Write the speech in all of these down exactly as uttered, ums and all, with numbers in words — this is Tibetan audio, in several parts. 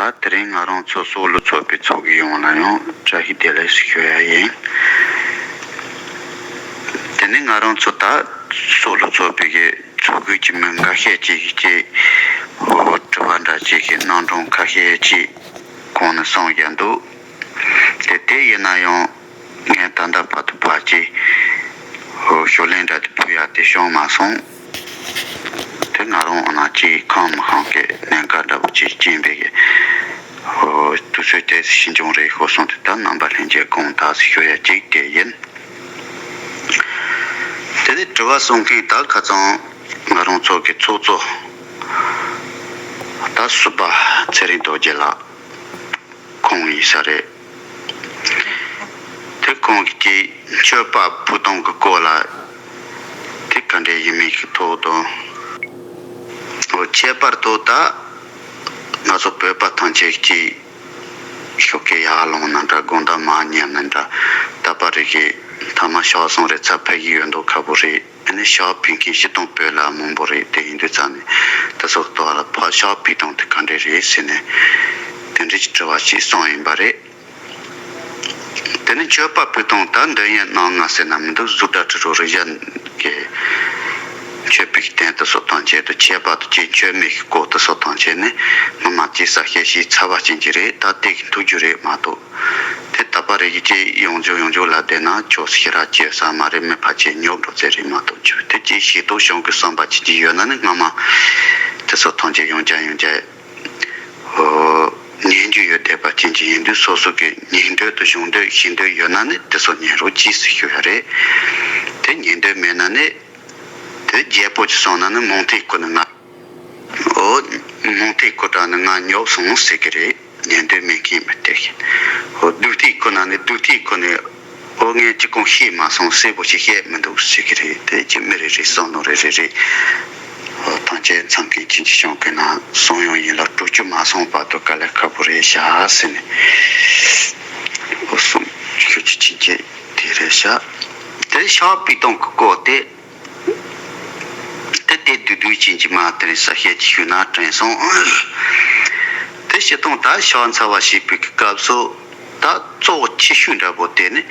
ད་དེ་རིང་ང་རང་ཚོ་སོག་ལུ་ཚོགས་པའི་ཚོགས་ཀྱི་ཡོངས་ལ་ཡང་བཀྲ་ཤིས་བདེ་ལེགས་ཞུ་ཡ་ཡིན། དེ་ནི་ང་རང་ཚོ་ད་སོག་ལུ་ཚོགས་པའི་གི་ཚོགས་ཁུལ་གྱི་མི་འགའ་ཤས་ཅིག་གིས་ཅིག་འོ་དྲི་བ་འདྲ་ཅིག་གི་གནང་གྲོང་ཁ་ཤས་ཅིག་གོང་ནས་གསུངས་ཡ་འདུག་དེ་དེ་ཡིན་ན་ཡང་ངས་ད་ལྟ་བར་དུ་ཕར་ཅིག་འོ་ཞུ་ལན་འདྲ་དེ་ཕུལ་ཡ་དེ་བྱུང་མ་སོང་། དེ་ང་རང་འོ་ན་ཅིག་ཁང་མི་ཁང་གི་གནད་འགག་འདྲ་པོ་ཅིག་ཅིག་ཡིན་པའི་གི་འོ་དུས་ཚོད་དེ་ཕྱིས་འབྱུང་རེད་ཤོད་སོང་དེ་ད་རྣམ་པ་ལྷན་རྒྱས་དགོངས་དག་ཞུ་ཡ་ཅིག་དེ་ཡིན། དེ་ནས་དྲི་བ་གསུང་མཁན་ད་ཁ་ཚང་ང་རང་ཚོ་གི་ཚོགས་གཙོ་ད་ཟུར་པ་ཚེ་རིང་རྡོ་རྗེ་ལགས་ཁོང་ཡིན་ས་རེད། དེ་ཁོང་གིས་ཀྱི་ཆོས་པ་ཕུད་གཏོང་གི་སྐོར་ལ་དེ་ག་འདྲས་ཡིན་མིན་གྱི་ཐོག་དང་། འོ་ཁྱད་པར་དུ་ད་ང་ཚོ་བོད་པ་ཐམས་ཅད་ཀྱིས་ཤོག་གི་ཡར་ལོངས་ན་འདྲ་དགོང་དག་མར་ཉལ་ན་འདྲ་ད་པ་རེ་གི་ཐ་མ་ཤག་སོང་རེད་ཚ་ཕ་གི་ཡོད་མདོག་ཁ་པོ་རེད། ཨ་ནི་ཤག་ཕུད་མཁན་སྤྱི་དང་བོད་ལ་མང་པོ་རེད་དེ་ཡིན་དུས་ཙང་ནས་དེ་སོགས་ལྟོ་བ་ལ་ཕ་ཤག་ཕུད་གཏོང་དེ་ག་འདྲས་རེད་ཟེར་ནས་དེ་འདྲས་ཀྱི་དྲི་བ་ཞིག་སོང་ཡིན་པ་རེད། དེ་ནི་མཆོད་པ་ཕུལ་སྟངས་ད་འདོན་ཡས་གནང་ང་ཟེར་ན་མི་འདུག་གཟུགས་སྒྲ་དྲི་རོ་རེག་བྱ་གི་མཆོད་པའི་རྟེན་དུ་སོགས་དང་བཅས་དུ་ཆད་པ་དུ་བཅས་མཆོད་མེ་གི་སྐོར་དུ་སོགས་དང་བཅས་ནི་ངོ་མ་ཅི་ས་ཤེས་ཤིག་ཚ་བ་ཅན་གྱི་རེད་ད་ལྟས་ཀྱི་མཐུག་རྒྱུ་རེད་མ་གཏོགས། དེ་ད་པ་རེ་གི་ཅི་ཡོང་རྒྱུ་ཡོང་རྒྱུ་ལ་བསྡད་ན་ཆོག་ཤི་ར་བཅོས་ས་མ་རེད་མི་ཕལ་ཆེར་ཉོབ་འགྲོ་ཚེ་རེད་མ་གཏོགས་རྒྱུ་དེ་ཅི་ཤེས་རྟོགས་བྱུང་གི་བསམ་པ་ཅི་ཅི་ཡོད་ན་ནི་སྔ་མ་དེ་སོགས་དང་བཅས་ཡོང་ཅ་ཡོང་ཅ། ཉན་རྒྱུ་ཡོད་བསྡད་པ་ཅན་ཅིག་ཡིན་དུས་སོ་སོ་གི་ཉན་འདོད་དང་གཞུང་འདོད་ཤེས་འདོད་ཡོད་ན་ནི་དེ་ཚོ་ཉན་རོགས་གྱིས་ཟེར་ཞུ་ཡ་རེད། དེ་ཉན་འདོད་མེད་ན་ནི་དེ་རྒྱལ་པོ་ཅིག་སོང་ན་ནི་མུ་སྟེགས་ཀུན་ནི་ང་། འོ། མུ་སྟེགས་ཀུན་དྲག་ནི་ང་ཉོབ་སོང་ཟེར་གི་རེད། ཉན་འདོད་མེད་མཁན་མི་སྟེར་གི། འོ་སྡུག་སྟེགས་ཀུན་ན་ནི་སྡུག་སྟེགས་ཀུན་ནི། ཨོ་ངས་ཅི་གང་ཤེས་མ་སོང་གསལ་པོ་ཞིག་བཤད་མི་འདུག་ཟེར་གི་རེད་དེ་ཅི་མི་རེ་རེ་བསམ་བློ་རེ་རེ་རེ། ཨོ་ཐང་ཆེན་མཚམས་ཀྱི་ཅིན་ཅི་ཤོང་གི་ན་སོང་ཡོང་ཡིན་ལ་དྲུག་ཅུ་མ་སོང་བར་དུ་དཀའ་ལས་ཁག་པོ་རེད་ཤག་ཟེར་ནས། ཨོ་སོང་ཁྱོད་ཀྱི་ཅིན་ཅི་དེ་རེད་ཤག་དེ་ཤག་པི་ཏོང་གི་སྐོར་དེ། དེ་དེ་བསྡུས་བསྡུས་ཅན་གྱི་མ་དེ་རེད་ས་བཤད་ཅིག་ཞུས་ན་དྲན་སོང་། དེ་སྤྱི་དང་ད་ཤག་འཚབ་པ་བྱེད་པའི་སྐབས་སུ་ད་གཙོ་བོ་ཆེ་ཤོས་འདྲ་པོ་དེ་ནི་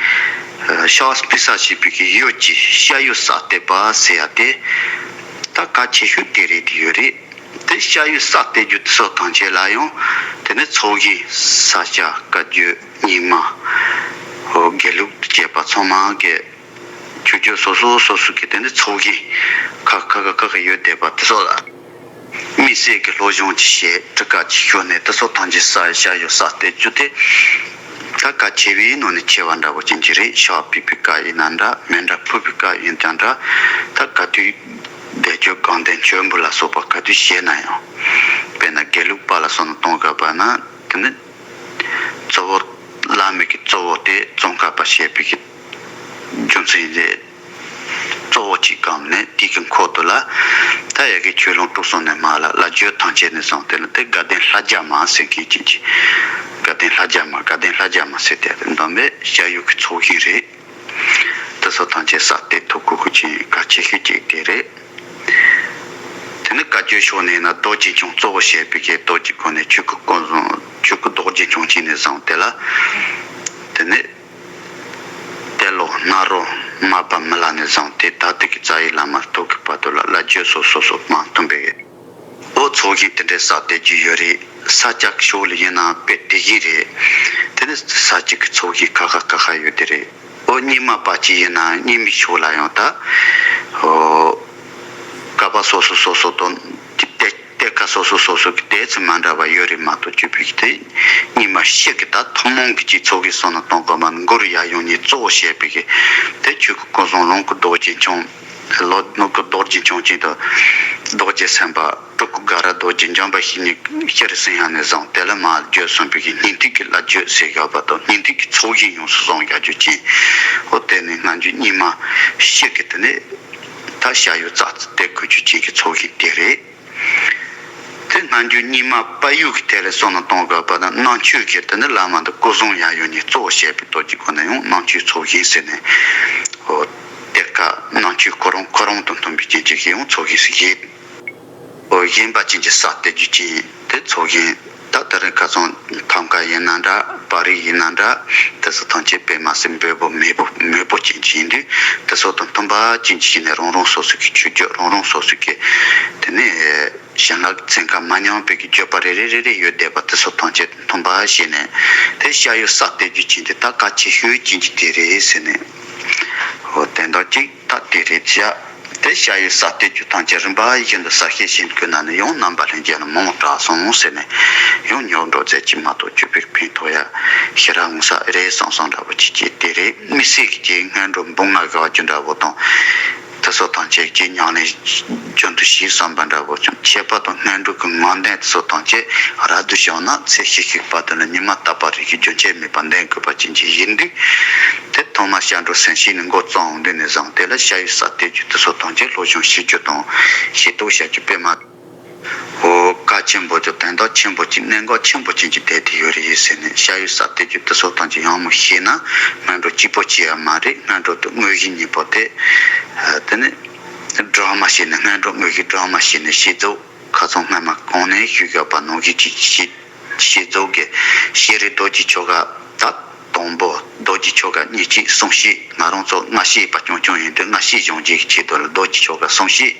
ཤག་སྤུས་ས་བྱེད་པའི་ཡོད་ཀྱི་ཤ་ཡོད་ས་བལྟས་པ་ཟེར་ཡ་དེ་ད་གལ་ཆེ་ཤོས་དེ་རེད་དེ་ཡོད་རེད། དེ་ཤ་ཡོད་ས་བལྟས་རྒྱུ་དེ་སོགས་ཐམས་ཅད་ལ་ཡང་དེ་ནི་ཚོགས་ཞིང་ས་སྐྱ་བཀའ་བརྒྱུད་རྙིང་མ་དགེ་ལུགས་དང་བཅས་པ་ཚང་མ་གི་ཆོས་བརྒྱུད་སོ་སོ་སོ་སོ་གི་དེ་ནི་ཚོགས་ཞིང་ཁག་ཁག་ཁག་ཁག་ཡོད་བསྡད་པ་དེ་སོགས་ལ། དམིགས་བསལ་གྱི་སློབ་སྦྱོང་ཅིག་བྱས་གྲུ་ཁ་ཅིག་ཤོར་ནས་དེ་སོགས་ཐམས་ཅད་ས་ཡི་ཤ་ཡོད་ས་བལྟས་རྒྱུ་དེ། ད་གལ་ཆེ་བའི་ནང་ནས་ཆེ་བ་འདྲ་བོ་ཅན་གྱི་རེད་ཤག་ཕུད་པའི་སྐབས་ཡིན་ན་འདྲ་མེ་འདྲ་ཕུ་བའི་སྐབས་ཡིན་ཀྱང་འདྲ་ད་ག་དུས་བཟླས་བརྗོད་དགོངས་དོན་མཆོད་འབུལ་ལ་སོགས་པ་ག་དུས་བྱས་ན་ཡང་། དཔེར་ན་དགེ་ལུགས་པ་ལ་སོགས་ན་གཏོང་དགོས་པ་ན་དེ་ནི། གཙོ་བོ། བླ་མེད་ཀྱི་གཙོ་བོ་དེ་ཙོང་ཁ་པ་ཞེས་པའི་གི་རྒྱུ་མཚན་རེད། གཙོ་བོ་གཅིག་གམ་ནས་དེའི་གི་འཁོར་དུ་ལ། ད་ཡ་གི་ཆོས་ལུང་དྲུག་གསུངས་ནས་མ་ལ་བླ་བརྒྱུད་ཐམས་ཅད་ནས་བཟུང་སྟེ་ལ་དེ་དགའ་ལྡན་ལྷ་རྒྱ་མ་ཟེར་མཁན་ཅིག་གི། དགའ་ལྡན་ལྷ་རྒྱ་མ་དགའ་ལྡན་ལྷ་རྒྱ་མ་ཟེར་དེ་དེ་འདོན་པའི་ཤ་ཡོད་ཀྱི་ཚོགས་ཞིང་རེད། དེ་སོགས་ཐམས་ཅད་ས་དེ་ཐུགས་ཁུར་ཁུར་ཅན་གལ་ཆེ་ཤོས་གཅིག་དེ་རེད། དེ་ནི་བཀའ་བརྒྱུད་ཕྱོགས་ནས་ན་རྡོ་རྗེ་འཆང་གཙོ་བོ་བྱས་པའི་གི་རྡོ་རྗེ་ཁོ་ནས་ཆོས་སྐུ་ཀུན་བཟང་ཆོས་སྐུ་རྡོ་རྗེ་འཆང་ཅན་ནས་བཟུང་དེ་ལ། དེ་ནི་ཏེ་ལོ་ནཱ་རོ་མ་པ་མི་ལ་ནས་བཟུང་སྟེ་ད་ལྟ་གི་རྩ་བའི་བླ་མ་ཐོག་གི་བར་དུ་ལ་བླ་བརྒྱུད་སོ་སོ་སོ་མ་མཐུན་པའི་འོ་ཚོགས་ཞིང་དེ་འདྲའི་ས་དེ་རྒྱུ་ཡོད་རེད། ས་སྐྱ་གི་ཕྱོགས་ལ་ཡིན་ན་དཔེ་དེ་བཞིན་རེད། དེ་ནི་ས་སྐྱ་གི་ཚོགས་ཞིང་ཁ་ཁ་ཁ་ཁ་ཡོད་དེ་རེད། ཨོ་རྙིང་མ་པ་ཅིག་ཡིན་ན་རྙིང་མའི་ཕྱོགས་ལ་ཡང་ད། ཨོ། ཀ་པ་སོ་སོ་སོ་སོ་དང་གཏེར་ཁ་སོ་སོ་སོ་སོ་གི་གཏེར་ཚུལ་མ་འདྲ་བ་ཡོད་རེད་མ་གཏོགས་ཅི་ཕིག་དེ་རྙིང་མ་ཕྱི་གི་ད་ཐུན་མོང་གི་སྤྱི་ཚོགས་ཀྱི་སོ་ན་གཏོང་དགོས་མ་མགོ་རུ་ཡ་ཡོང་ནས་གཙོ་བོ་བྱས་པའི་གི་དེ་ཆོས་སྐུ་ཀུན་བཟང་ལོངས་སྐུ་རྡོ་རྗེ་འཆང་ལོ་ནུབ་ཀྱི་རྡོ་རྗེ་འཆང་ཅན་དུ་རྡོ་རྗེ་སེམས་དཔའ། སྤྲུལ་སྐུ་དགའ་རབ་རྡོ་རྗེ་འཇམ་དཔལ་བཤེས་གཉེན་སྤྱིར་གསན་ཡང་ནས་བཟུང་དེ་ལ་མ་བརྗོད་གསུངས་པའི་སྙིང་ཐིག་གི་བླ་བརྗོད་ཟེར་ཡོད་པ་དང་སྙིང་ཐིག་གི་ཚོགས་ཞིང་ཡོངས་སུ་བཟུང་ཡག་རྒྱུ་ཅན། ཨོ་དེ་ནི་སྔ་འགྱུར་རྙིང་མ་ཕྱི་གི་དེ་ནི་ད་ཤ་ཡོད་རྩ་རྩི་དེ་དགོས་རྒྱུ་ཅན་གྱི་ཚོགས་ཞིང་དེ་རེད། དེ་སྔ་འགྱུར་རྙིང་མ་དཔལ་ཡུལ་གྱི་དེ་ལས་སོ་ན་གཏོང་དགོས་པ་ན་ནང་ཆོས་ཀྱི་དེ་ནི་བླ་མ་འདི་སྐུ་གསུང་ཡང་ཡོད་ནས་གཙོ་བོ་བྱས་པའི་སྟོབས་ཀྱི་སྒོ་ནས་ཡང་ནང་ཆོས་ཚོགས་ཞིང་ཟེར་ནས་ཨོ་དེ་ཀ་ནང་ཆོས་ཁོ་རང་ཁོ་རང་དང་མཐུན་པའི་རྐྱེན་གྱིས་ཡང་ཚོགས་ཞིང་ཟེར་གྱི། ཨོ་གཞན་པ་ཅན་གྱི་ས་དེ་རྒྱུ་ཅན་དེ་ཚོགས་ཞིང་ད་ད་ ད་རེས་ཁ་སང་ཐང་ཀ་ཡིན་ན་འདྲ། པར་རིས་ཡིན་ན་འདྲ། དེ་ཚོ་ཐམས་ཅད་དཔེ་མ་སྲིད་འབེལ་པོ་མེས་པོ་མེས་པོ་ཅན་ཅིག་ཡིན་དུས། དེ་ཚོ་དང་མཐུན་པ་ཅན་ཅིག་བྱས་ནས་རང་རང་སོ་སོ་གི་ཆོས་བརྒྱུད། རང་རང་སོ་སོ་གི་དེ་ནས་གཞན་ལ་ཚན་ཁ་མ་མཉམ་པའི་གི་བརྗོད་པ་རེ་རེ་རེ་རེ་ཡོད་བསྡད་པ། དེ་ཚོ་ཐམས་ཅད་མཐུན་པ་བྱས་ནས། དེ་ཤ་ཡོད་ས་གཏེར་རྒྱུད་ཅན་དེ་ད་གལ་ཆེ་ཤོས་ཅན་ཅིག་དེ་རེད་ཟེར་ནས། འོ་དེ་འདྲ་ཅིག་ད་དེ་རེད་བྱ། དེ་ཤ་ཡོད་ས་གཏེར་རྒྱུད་ཐམས་ཅད་རིམ་པ་བཞིན་དུ་གསལ་བཤད་བྱེད་དགོས་ན་ནི་ཡང་རྣམ་པ་ལྷན་རྒྱས་ལ་མང་དྲགས་སོང་ཟེར་ནས། ཡང་རྙོག་འགྲོ་རྫས་ཀྱིས་མ་གཏོགས་སྤྱོད་པའི་ཕན་ཐོགས་ཡ་ཞེ་དྲག་མངོན་གསལ་རེད་བསམ་བསམ་འདྲ་པོ་ཅིག་བྱས། དེ་རེད། དམིགས་བསལ་གྱི་སྔོན་འགྲོ་འབུམ་ལྔ་དགག་རྒྱུ་འདྲ་པོ་དང་། དེ་ཚོ་ཐམས་ཅད་ཀྱི་ཉམས་ལེན་རྒྱུན་དུ་བྱེད་བསམ་པ་འདྲ་པོ་བྱུང་། ཁྱད་པར་དུ་སྔོན་འགྲོ་གི་ངོས་འཛིན་དེ་ཚོ་ཐམས་ཅད་རབ་ཏུ་བྱུང་ན་ཚེ་ཕྱི་ཤིག་བར་དུ་ལ་ཉི་མ་རྟག་པ་རེ་ཞིག་རྒྱུན་ཆད་མེད་པར་འདོན་དགོས་པ་ཅན་ཅིག་ཡིན་དུས། དེ་ཐོག་མར་སྐྱབས་འགྲོ་སེམས་བསྐྱེད་ནས་འགོ་བརྩམས་འོང་དུས་ནས་བཟུང་། དེ་ལ་ཤ་ཡོད་ས་གཏེར་རྒྱུད་དེ་ཚོ་ཐམས་ཅད་སློབ་སྦྱོང་བྱེད་རྒྱུ་དང་ཤེས་རྟོགས་བྱ་རྒྱུ་དཔེ་མ། འོ་གལ་ཆེན་པོ་ཅིག་དོན་དག་ཆེན་པོ་ཅིག་གནད་འགག་ཆེན་པོ་ཅན་ཅིག་བསྡད་དེ་ཡོད་རེད་ཟེར་ནས། ཤ་ཡོད་ས་གཏེར་རྒྱུད་དེ་ཚོ་ཐམས་ཅད་ཡང་མོ་ཤེས་ན་སྔོན་འགྲོ་གཅིག་པོ་བྱེད་ཡ་མ་རེད། སྔོན་འགྲོ་དེ་དངོས་གཞི་གཉིས་པོ་དེ། དེ་ནས་སྦྲགས་མ་བྱས་ནས། སྔོན་འགྲོ་དངོས་གཞི་སྦྲགས་མ་བྱས་ནས་བྱེད་རྫོགས། ཁ་སང་སྔ་མ་གོང་ནས་ཞུས་ཡོད་པ་ནང་བཞིན་ཅིག་བྱེད། བྱེད་རྫོགས་ཀྱི་ཤེས་རིག་རྡོ་རྗེ་ཆོ་ག་ད་དང་པོ། རྡོ་རྗེ་ཆོ་ག་ཉེར་གཅིག་གསུང་བཤད། ང་རང་ཚོ་སྔ་ཤེས་པ་རྐྱང་རྐྱང་ཡིན་དུས་སྔ་ཤེས་སྦྱོང་བྱེད་ཀྱི་ཆེད་དུ་ལ་རྡོ་རྗེ་ཆོ་ག་གསུང་བཤད།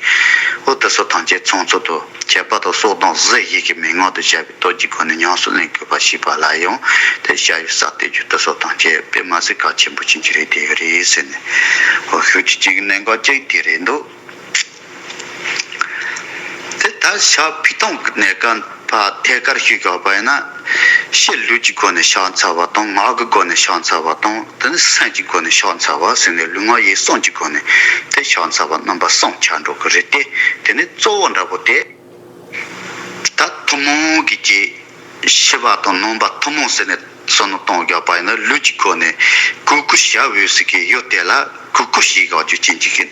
འོ་དེ་ཚོ་ཐམས་ཅད་ཚང་ཚོ་དུ་ཁྱད་པར་དུ་སྲོག་དང་གཟི་བརྗིད་ཀྱི་མན་ངག་ཏུ་བྱ་བའི་སྟོབས་ཀྱི་སྒོ་ནས་ཉམས་སུ་ལེན་དགོས་པ་ཞིག་པ་ལ་ཡང་། དེ་ཤ་ཡོད་ས་གཏེར་རྒྱུད་དེ་ཚོ་ཐམས་ཅད་དཔེ་མ་སྲིད་གལ་ཆེན་པོ་ཅན་ཅིག་རེད་དེ་ཡོད་རེད་ཟེར་ནས། འོ་ཤུགས་ཀྱི་གཅིག་གནད་འགག་གཅིག་དེ་རེད་འདུག་དེ་ད་ཕྱག་ཕྱི་སྟོང་གི་གནས་སྐབས་ཕར་ཐད་ཀར་ཞུས་དགོས་པ་ཡིན་ན། ཕྱི་ལུས་ཀྱི་སྒོ་ནས་ཕྱག་འཚལ་བ་དང་། ངག་གི་སྒོ་ནས་ཕྱག་འཚལ་བ་དང་། དེ་ནས་སེམས་ཀྱི་སྒོ་ནས་ཕྱག་འཚལ་བ་ཟེར་ནས། ལུས་ངག་ཡིད་གསུམ་གྱི་སྒོ་ནས་དེ་ཕྱག་འཚལ་བ་རྣམ་པ་གསུམ་ཆགས་འགྲོ་གི་རེད་དེ། དེ་ནས་གཙོ་བོ་འདྲ་པོ་དེ། ད་ཐུན་མོང་གི་ཅིག་ཤེས་པ་དང་ནང་པ་ཐུན་མོང་ཟེར་ནས་བསམ་བློ་གཏོང་དགོས་པ་ཡིན་ན། ལུས་ཀྱི་སྒོ་ནས་གུས་བཀུར་བྱ་འོས་ཟེར་གྱི་ཡོད་དེ་ལ། གུས་བཀུར་བྱེད་དགོས་རྒྱུ་ཅན་ཅིག་གི་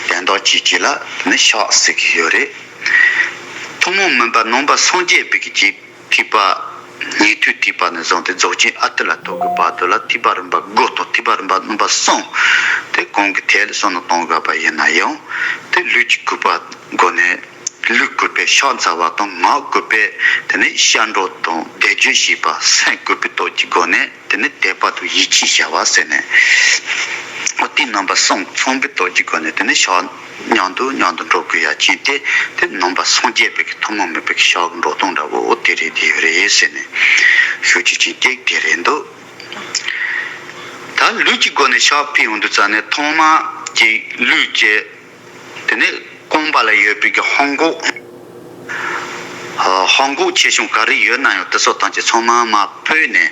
དོན་དག་ཅིག་ཅིག་ལ་ནི་ཕྱག་ཟེར་གྱི་ཡོད་རེད། ཐུན་མོང་མིན་པ་ནང་པ་སངས་རྒྱས་པའི་གི་ཅིག་ཐེག་པ། ཉན་ཐོས་ཐེག་པ་ནས་བཟུང་སྟེ་རྫོགས་ཆེན་ཨ་ཏི་ལ་ཐོབ་ཀྱི་བར་དུ་ལ། ཐེག་པ་རིམ་པ་དགུ་དང་ཐེག་པ་རིམ་པ་རྣམ་པ་གསུམ་དེ་གོང་གི་ཐད་ལ་བསམ་བློ་གཏོང་དགོས་པ་ཡིན་ན་ཡང་། དེ་ལུས་ཀྱི་གུས་པ་སྒོ་ནས། ལུས་གུས་པས་ཕྱག་འཚལ་བ་དང་། ངག་གུས་པས་དེ་ནས་སྐྱབས་འགྲོ་དང་བཟླས་བརྗོད་བྱེད་པ། སེམས་གུས་པའི་སྟོབས་ཀྱི་སྒོ་ནས་དེ་ནས་དད་པ་དང་ཡིད་ཆེས་བྱ་བ་ཟེར་ནས། འོ་དེ་རྣམ་པ་གསུམ་ཚང་བའི་སྟོབས་ཀྱི་སྒོ་ནས་དེ་ནས་ཕྱག་མཉམ་དུ་མཉམ་དུ་འགྲོ་དགོས་ཡ་ཅན་དེ། དེ་ནང་པ་སངས་རྒྱས་པའི་གི་ཐུན་མོང་མིན་པའི་གི་ཕྱག་གི་འགྲོ་སྟངས་འདྲ་བོ་འོ་དེ་རེད་དེ་ཡོད་རེད་ཟེར་ནས་ཞུ་རྒྱུ་ཅན་གཅིག་དེ་རེད་འདུག་ད་ལུས་ཀྱི་སྒོ་ནས་ཕྱག་ཕུལ་ཡོང་དུས་ཙ་ནས། ཐོག་མ་ཅིག་ལུས་ཀྱི་དེ་ནས་རྐང་པ་ལ་ཡོད་པའི་གི་ཧོམ་གོག་ཧོམ་གོག་ཆེ་ཆུང་ག་རེ་ཡོད་ན་ཡང་དེ་ཚོ་ཐམས་ཅད་ཚང་མ་མར་ཕུད་ནས།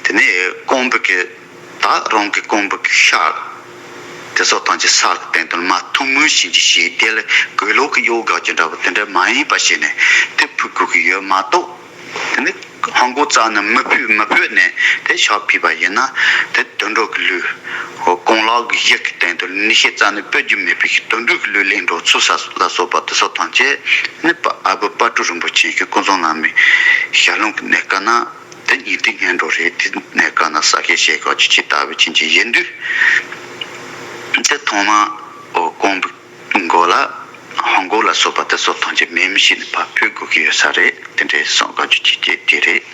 དེ་ནས་རྐང་པའི་གི་ད་རང་གི་རྐང་པའི་གི་ཤ་དེ་ཚོ་ཐམས་ཅད་ས་ལ་བཏིང་དུས་མར་ཐུང་ངུ་ཞིག་ཅིག་བྱས། དེ་ལ་གོས་ལོག་གི་གཡོག་དགག་རྒྱུ་འདྲ་བོ་དེ་འདྲ་མ་ཡིན་པ་བྱས་ནས་དེ་ཕུད་དགོས་ཀྱི་ཡོད་མ་གཏོགས། དེ་ནི་ཧོམ་གོག་རྩ་ནས་མི་ཕུད་མི་ཕུད་ནས་དེ་ཕྱག་ཕུལ་བ་ཡིན་ན། དེ་དུད་འགྲོ་གི་ལུས། ཧོ་རྐང་ལག་གི་ཡིད་ཀྱི་སྟེང་དུ་ནུས་ཤུགས་རྩ་ནས་སྤེལ་རྒྱུ་མེད་པའི་དུད་འགྲོ་གི་ལུས་ལེན་འགྲོ་ཚུལ་ས་ལ་སོགས་པ་དེ་ཚོ་ཐམས་ཅད་ནི་ཨ་བུ་དཔལ་སྤྲུལ་རིན་པོ་ཆེ་གི་ཀུན་བཟང་བླ་མའི་ཞལ་ལུང་གི་གནས་སྐབས་ན། དེ་ཉིད་དེ་སྔོན་འགྲོ་རེད། དེ་གནས་སྐབས་ན་གསལ་བཤད་བྱེད་དགོས་ཀྱི་ཅིག་ལྟ་བུ་ཅན་ཅིག་ཡིན་དུས། དེ་ཐོག་མ་འོ་རྐང་པའི་མགོ་ལ་ཧོམ་གོག་ལ་སོགས་པ་དེ་ཚོ་ཐམས་ཅད་མེ་མི་ཤི་ནས་ཕར་ཕུད་དགོས་ཀྱི་ཡོད་ས་རེད། དེ་འདྲའི་བསམ་དགོས་ཀྱི་ཅིག་དེ་རེད།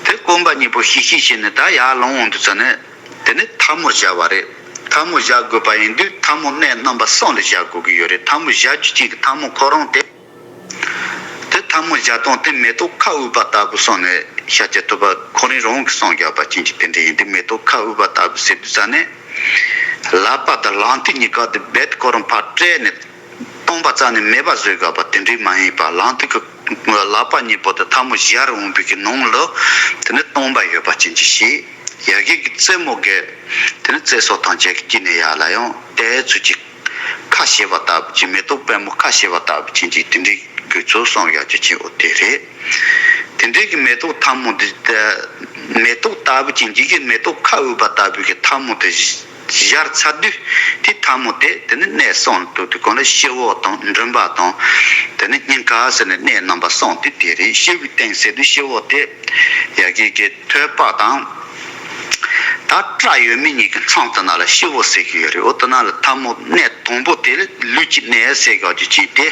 དེ་རྐང་པ་གཉིས་པོ་ཤིག་ཤིག་བྱས་ནས་ད་ཡར་ལོང་འོང་དུས་ཙ་ནས། དེ་ནས་ཐལ་མོ་སྦྱར་བ་རེད། ཐལ་མོ་སྦྱར་དགོས་པ་ཡིན་དུས་ཐལ་མོ་གནས་རྣམ་པ་གསུམ་ལ་སྦྱར་དགོས་ཀྱི་ཡོད་རེད། ཐལ་མོ་སྦྱར་རྒྱུ་ཅན་གྱི་ཐལ་མོ་ཁོ་རང་དེ། དེ་ཐལ་མོ་སྦྱར་སྟངས་དེ་མེ་ཏོག་ཁ་དབུགས་པ་ལྟ་བུ་བསམས་ནས་ཤཱཀྱ་ཐུབ་པ་ཁོ་རང་རང་གིས་གསུངས་བཞག་པ་ཅན་གྱི་དེ་འདྲ་ཡིན་དུས། མེ་ཏོག་ཁ་དབུགས་པ་ལྟ་བུ་ཟེར་དུས་ཙ་ནས། ལག་པ་དང་ལག་མཐིལ་གཉིས་ཀ་དེ་རྦད་ཁོ་རང་ཕར་བསྲེས་ནས་སྟོང་པ་རྩ་ནས་མེད་པ་བཟོས་བཞག་པ་དེ་འདྲ་མ་ཡིན་པ། ལག་མཐིལ་གྱི་ལག་པ་གཉིས་པོ་དེ་ཐལ་མོ་སྦྱར་འོང་བའི་གི་ནང་ལ་དེ་ནས་སྟོང་པ་ཡོད་པ་ཅན་གྱི་ཞིག་ཡ་གི་གི་རྩེ་མོ་གི་དེ་ནས་རྩེ་སོགས་ཐམས་ཅད་ཀྱི་དཀྱིལ་ནས་ཡར་ལ་ཡང་དེ་ཚུལ་གྱི་ཁ་ཕྱེ་བ་ལྟ་བུ་ཅིག་མེ་ཏོག་པད་མོ་ཁ་ཕྱེ་བ་ལྟ་བུ་ཅན་གྱི་དེ་འདྲའི་དགོས་ཚུལ་གསུངས་ཡག་རྒྱུ་ཅན་འོ་དེ་རེད། དེ་འདྲའི་གི་མེ་ཏོག་ཐལ་མོ་དེ། མེ་ཏོག་ལྟ་བུ་ཅན་གྱི་གི་མེ་ཏོག་ཁ་དབུགས་པ་ལྟ་བུའི་གི་ཐལ་མོ་དེ་སྦྱར་ཚར་དུས། དེ་ཐལ་མོ་དེ་དེ་ནི་གནས་གསུམ་ལ་གཏུགས་ཏེ། གང་ལ་སྤྱི་བོ་དང་མགྲིན་པ་དང་། དེ་ནི་སྙིང་ག་ཟེར་ནས་གནས་རྣམ་པ་གསུམ་དེ་དེ་རེད། སྤྱི་བོའི་སྟེང་ཟེར་དུས་སྤྱི་བོ་དེ་ཡ་གི་གི་ཐོད་པ་དང་། ད་སྐྲ་ཡོད་མེད་གཉིས་ཀྱི་མཚམས་དེ་ན་ལ་སྤྱི་བོ་ཟེར་གྱི་ཡོད་རེད། འོ་དེ་ན་ལ་ཐལ་མོ་གནས་དང་པོ་དེ་ལུས་ཀྱི་གནས་ཟེར་གྱི་ཡོད་རྒྱུ་ཅན་དེ།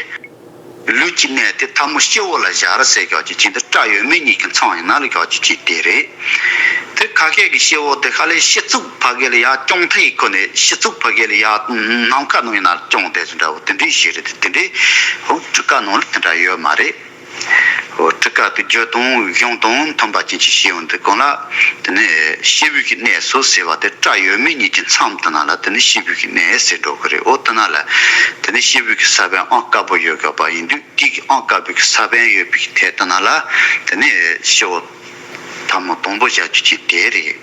ལུས་ཀྱི་གནས་དེ་ཐལ་མོ་སྤྱི་བོ་ལ་བཞག་ར་ཟེར་གྱུར་ཅིག་ཅིག་འདི་སྐྲ་ཡོད་མེད་གཉིས་ཀྱི་མཚམས་ཡིན་ན་ལ་གྱུར་ཅིག་ཅིག་དེ་རེད། དེ་ཁ་ཤས་ཀྱི་སྤྱི་བོ་དེ་ཁ་ལས་སྤྱི་གཙུག་ཕ་གི་ལ་ཡར་ཅོང་ཐེ་ཡི་ཁོ་ནས་སྤྱི་གཙུག་ཕ་གི་ལ་ཡར་ནམ་མཁའ་ནང་ཡིན་ན་ཅོང་དེ་ཚོ་འདྲ་བོ་དེ་འདྲའི་ཞིག་རེད། དེ་དེ་འདྲའི་ཧོ་སྤྲུལ་སྐུ་ནང་ལ་དེ་འདྲ་ཡོད་མ་རེད། ཧོ་སྤྲུལ་སྐུ་དེ་རྒྱུ་དང་གཞུང་དང་མཐུན་པ་ཅན་ཅིག་ཤེས་ཡོང་དུས་གང་ལ། དེ་ནས་སྤྱི་བོའི་གི་གནས་སུ་ཟེར་བ་དེ་སྐྲ་ཡོད་མེད་གཉིས་ཀྱི་མཚམས་དེ་ན་ལ་དེ་ནས་སྤྱི་བོའི་གི་གནས་ཟེར་འགྲོ་གི་རེད། འོ་དེ་ན་ལ་དེ་ནས་སྤྱི་བོའི་གི་ས་བོན་ཨང་དཀར་པོ་ཡོད་དགོས་པ་ཡིན་དུས། དེའི་ཨང་དཀར་པོའི་ས་བོན་ཡོད་པའི་ཐད་དུ་ན་ལ་དེ་ནས་སྤྱི་བོ་ཐལ་མོ་དང་པོ་བཞག་རྒྱུ་ཅིག་དེ་རེད།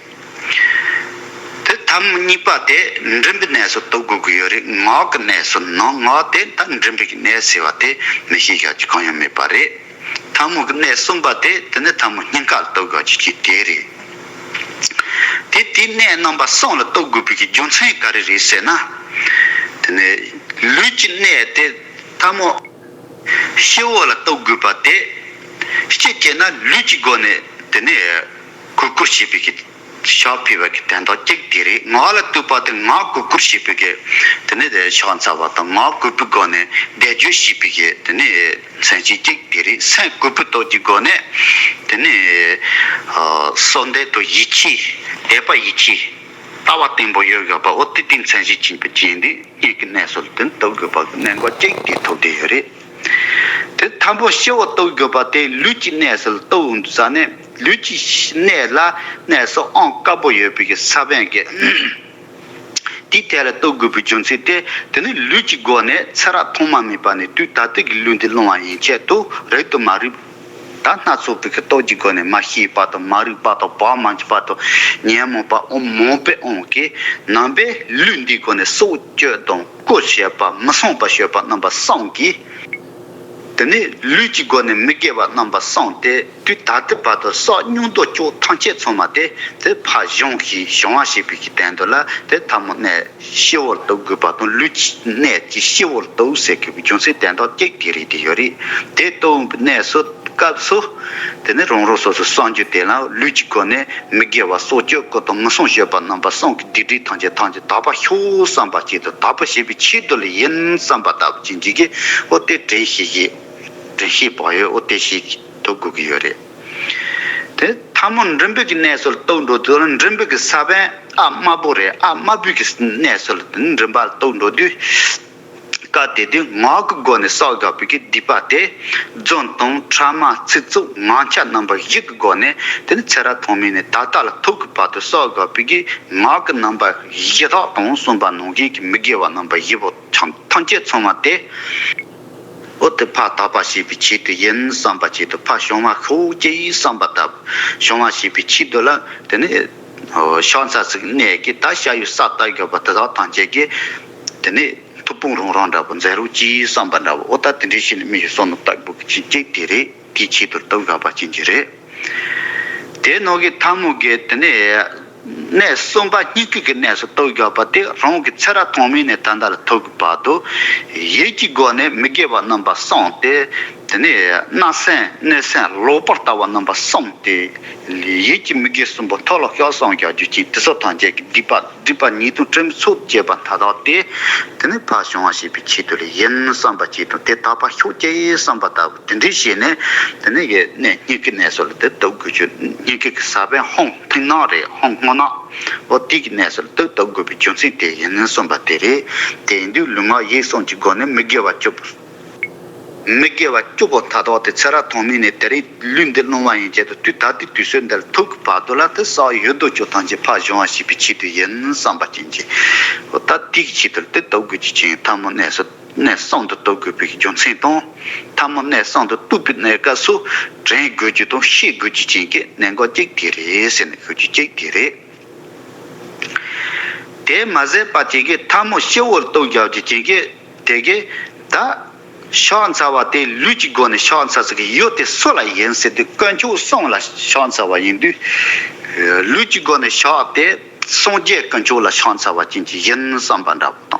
དེ་ཐལ་མོ་གཉིས་པ་དེ་མགྲིན་པའི་གནས་སུ་གཏུག་དགོས་ཀྱི་ཡོད་རེད། ངག་གི་གནས་སུ་ནང་ངག་དེ་ད་མགྲིན་པའི་གནས་ཟེར་བ་དེ་མི་ཤེས་བཞག་རྒྱུ་གང་ཡང་མེད་པ་རེད། ཐལ་མོ་གི་གནས་གསུམ་པ་དེ་དེ་ནི་ཐལ་མོ་སྙིང་ག་ལ་གཏུག་དགོས་རྒྱུ་ཅིག་དེ་རེད། དེ་དེའི་གནས་རྣམ་པ་གསུམ་ལ་གཏུག་དགོས་པའི་གི་རྒྱུ་མཚན་ག་རེ་རེད་ཟེར་ན། དེ་ནི་ལུས་ཀྱི་གནས་དེ་ཐལ་མོ་སྤྱི་བོ་ལ་གཏུག་དགོས་པ་དེ། སྤྱི་བྱས་ན་ལུས་ཀྱི་སྒོ་ནས་དེ་ནི་གུས་བཀུར་བྱེད་པའི་གི་ཕྱག་ཕུལ་བ་གི་དོན་དག་གཅིག་དེ་རེད། ངག་ལ་གཏུག་པ་དེ་ངག་གུས་བཀུར་བྱེད་པའི་གི་དེ་ནི་ཕྱག་འཚལ་བ་དང་ངག་གུས་པའི་སྒོ་ནས་བཟླས་བརྗོད་བྱེད་པའི་གི་དེ་ནི་མཚན་གཞི་གཅིག་དེ་རེད། སེམས་གུས་པའི་སྟོབས་ཀྱི་སྒོ་ནས་དེ་ནི་གསོལ་འདེབས་དང་ཡིད་ཆེས། དད་པ་ཡིད་ཆེས། ལྟ་བ་བརྟན་པོ་ཡོད་དགོས་པ། འོ་དེ་དེ་མཚན་གཞི་ཅན་པ་ཅན་དེ་སྙིང་གི་གནས་སུ་དེ་གཏུག་དགོས་པ་གི་གནད་འགག་གཅིག་དེ་ཐུག་བསྡད་ཡོད་རེད། དེ་ཐལ་མོ་སྤྱི་བོ་གཏུག་དགོས་པ་དེ་ལུས་ཀྱི་གནས་སུ་གཏུག་འོང་དུས་ཙ་ནས་ལུས་ཀྱི་གནས་ལ་གནས་སུ་ཨང་དཀར་པོ་ཡོད་པའི་གི་ས་བོན་གྱི་དེའི་ཐད་ལ་གཏུག་དགོས་པའི་རྒྱུ་མཚན་དེ། དེ་ནི་ལུས་ཀྱི་སྒོ་ནས་ཚེ་རབས་ཐོག་མ་མེད་པ་ནས་དུས་ད་ལྟ་གི་ལུས་འདི་བླངས་པ་ཡན་ཆད་དུ་རིག་དང་མ་རིག་ད་སྣ་ཚོགས་པའི་གི་སྟོབས་ཀྱི་སྒོ་ནས་མ་ཤེས་པ་དང་མ་རིག་པ་དང་བག་མ་ཆགས་པ་དང་ཉོན་མོངས་པ་ཨོམ་མང་པོས་དབང་གིས་ནང་པའི་ལུས་འདིའི་སྒོ་ནས་སྲོག་གཅོད་དང་རྐུ་བྱེད་པ་མི་བསྲུང་བ་སྤྱོད་པ་རྣམ་པ་གསུམ་གྱིས། དེ་ནས་ལུས་ཀྱི་སྒོ་ནས་མི་དགེ་བ་རྣམ་པ་གསུམ་སྟེ་དུས་ད་ལྟ་བར་དུ་བསགས་མྱོང་དང་ཅོག་ཐམས་ཅད་ཚང་མ་དེ་དེ་ཕར་བྱང་ཞིང་བྱང་བ་བྱེད་པའི་གི་དོན་དུ་ལ་དེ་ཐལ་མོ་གནས་སྤྱི་བོར་གཏུག་དགོས་པ་དང་ལུས་ཀྱི་གནས་ཀྱི་སྤྱི་བོར་གཏུག་ཟེར་དགོས་པའི་རྒྱུ་མཚན་དོན་དག་གཅིག་དེ་རེད། དེ་ཡོད་རེད། དེ་གཏུག་པའི་གནས་སུ་སྐབས་སུ་དེ་ནི་རང་རང་སོ་སོའི་གསང་རྒྱུད་དེ་ལ་ལུས་ཀྱི་སྒོ་ནས་མི་དགེ་བ་སྲོག་གཅོད་རྐུ་དང་མི་བསྲུང་སྤྱོད་པ་རྣམ་པ་གསུམ་གྱི་སྡིག་སྒྲིབ་ཐམས་ཅད་ཐམས་ཅད་དག་པར་ཤོག་བསམ་པ་ཅིག་དང་དག་པར་བྱེད་པའི་ཆེད་དུ་ལ་ཡིན་བསམ་པ་ལྟ་བུ་ཅན་ཅིག་གིས་འོ་དེ་དྲན་ཤེས་ཀྱིས་དྲན་ཤེས་བག་ཡོད་འོ་དེ་ཞིག་ཐུབ་དགོས་ཀྱི་ཡོད་རེད། དེ་ཐལ་མོ་མགྲིན་པའི་གི་གནས་སུ་གཏུག་འགྲོ་དུས་ལ་མགྲིན་པའི་གི་ས་བོན་ཨ་དམར་པོ་རེད། ཨ་དམར་པོའི་གི་གནས་སུ་ལ་དེ་མགྲིན་པ་ལ་གཏུག་འགྲོ་དུས། སྐབས་དེ་དུས་ངག་གི་སྒོ་ནས་བསགས་དགོས་པའི་གི་སྡིག་པ་དེ་རྫུན་དང་ཕྲ་མ་ཚིག་རྩུབ་ངག་འཁྱལ་རྣམ་པ་བཞི་གི་སྒོ་ནས་དེ་ནི་ཚེ་རབས་ཐོག་མེད་ནས་ད་ལྟ་ལ་ཐུག་གི་བར་དུ་བསགས་དགོས་པའི་གི་ངག་གི་རྣམ་པ་བཞི་དག་དང་གསུངས་པ་ནང་བཞིན་གྱི་མི་དགེ་བ་རྣམ་པ་བཞི་པོ་ཐམས་ཐམས་ཅད་ཚང་མ་དེ། འོ་དེ་ཕར་དག་པ་བྱེད་པའི་ཆེད་དུ་ཡིན་བསམ་པ་ཆེད་དུ་ཕར་བྱང་བ་ཤོག་ཅེས་བསམ་པ་ལྟ་བུ་བྱང་བ་བྱེད་པའི་ཆེད་དུ་ལ་དེ་ནི་ཕྱག་འཚལ་ཚིག་གནས་ཀྱི་ད་བྱ་ཡུལ་ས་ལྟ་དགོས་པ་དེ་དག་ཐམས་ཅད་ཀྱི་དེ་ནི་མཐུ་དཔུང་རང་རང་འདྲ་པོ་མཛད་རོགས་ཅེས་བསམ་པ་འདྲ་པོ་འོ་ད་དེ་འདྲའི་ཕྱིར་ནི་མི་ཡི་བསོད་ནམས་ལྟ་བུ་གཅིག་གཅིག་དེ་རེད། དེའི་ཆེད་དུ་གཏུག་དགོས་པ་ཅན་གྱི་རེད། དེ་ནང་གི་ཐལ་མོ་གི་དེ་ནས་གནས་གསུམ་པ་སྙིང་གི་གི་གནས་སུ་གཏུག་དགོས་པ་དེ་རང་གི་ཚེ་རབས་ཐོག་མེད་ནས་ད་ལྟ་ལ་ཐུག་གི་བར་དུ་ཡིད་ཀྱི་སྒོ་ནས་མི་དགེ་བ་རྣམ་པ་གསུམ་སྟེ། དེ་ནས་བརྣབ་སེམས་གནོད་སེམས་ལོག་པར་ལྟ་བ་རྣམ་པ་གསུམ་སྟེ། ཡིད་ཀྱི་མི་དགེ་གསུམ་པོ་མཐོལ་ལོ་བཤགས་སངས་རྒྱས་རྒྱུ་ཅན་དེ་ཚོ་ཐམས་ཅད་ཀྱི་སྡིག་པ་སྒྲིབ་པ་ཉེས་ལྟུང་དྲི་མ་ཚོགས་བཅས་པ་མཐའ་དག་དེ། དེ་ནི་ཕར་བྱང་བ་བྱེད་པའི་ཆེད་དུ་ལ་ཡིན་བསམ་པ་ཅིག་དང་དེ་དག་པ་ཤོག་ཅེས་བསམ་པ་ལྟ་བུ་དེ་འདྲའི་བྱས་ནས་དེ་ནི་གི་གནས་སྙིང་གི་གནས་སུ་ལ་དེ་གཏུག་དགོས་ཀྱི། སྙིང་གི་ས་བོན་ཧོང་མཐིང་ནག་རེད། ཧོང་སྔོ་ནག་འོ་དེ་གི་གནས་སུ་ལ་དེ་གཏུག་དགོས་པའི་རྒྱུ་མཚན་དེ་ཡིན་གསུངས་པ་དེ་རེད། དེ་ཡིན་དུས་ལུས་ངག་ཡིད་གསུམ་གྱི་སྒོ་ནས་མི་དགེ་བ་བཅུ། མི་དགེ་བ་བཅུ་པོ་མཐའ་དག་དེ་ཚེ་རབས་ཐོག་མེད་ནས་དེ་རིང་ལུས་འདི་བླངས་པ་ཡན་ཆད་དུ་དུས་ད་ལྟའི་དུས་ཚོད་འདིར་ཐུག་གི་བར་དུ་ལ་དེ་བསགས་ཡོད་དོ་ཅོག་ཐམས་ཅད་ཕར་བྱང་བ་བྱེད་པའི་ཆེད་དུ་ཡིན་བསམ་པ་ཅན་གྱི། འོ་ད་དེའི་ཆེད་དུ་དེ་གཏུག་དགོས་ཀྱི་ཅན་ཐལ་མོ་གནས་སུ་གནས་གསུམ་དུ་གཏུག་དགོས་པའི་རྒྱུ་མཚན་དང་། ཐལ་མོ་གནས་གསུམ་དུ་གཏུག་པའི་གནས་སྐབས་སུ་དྲན་དགོས་རྒྱུ་དང་ཤེས་དགོས་རྒྱུ་ཅན་གྱི་གནད་འགག་གཅིག་དེ་རེད་ཟེར་ནས་ཤོད་རྒྱུ་གཅིག་དེ་རེད། དེ་མ་ཟད་པ་དེ་གི་ཐལ་མོ་སྤྱི་བོར་གཏུག་རྒྱག་རྒྱུ་ཅན་གྱི་དེ་གི་ད་ཕྱག་འཚལ་བ་དེ་ལུས་ཀྱི་སྒོ་ནས་ཕྱག་འཚལ་ས་གི་ཡུལ་དེ་སུ་ལ་ཡིན་ཟེར་དུས་དཀོན་མཆོག་གསུམ་ལ་ཕྱག་འཚལ་བ་ཡིན་དུས། ལུས་ཀྱི་སྒོ་ནས་ཕྱག་དེ་སངས་རྒྱས་དཀོན་མཆོག་ལ་ཕྱག་འཚལ་བ་ཅན་གྱི་ཡིན་བསམ་པ་འདྲ་པོ་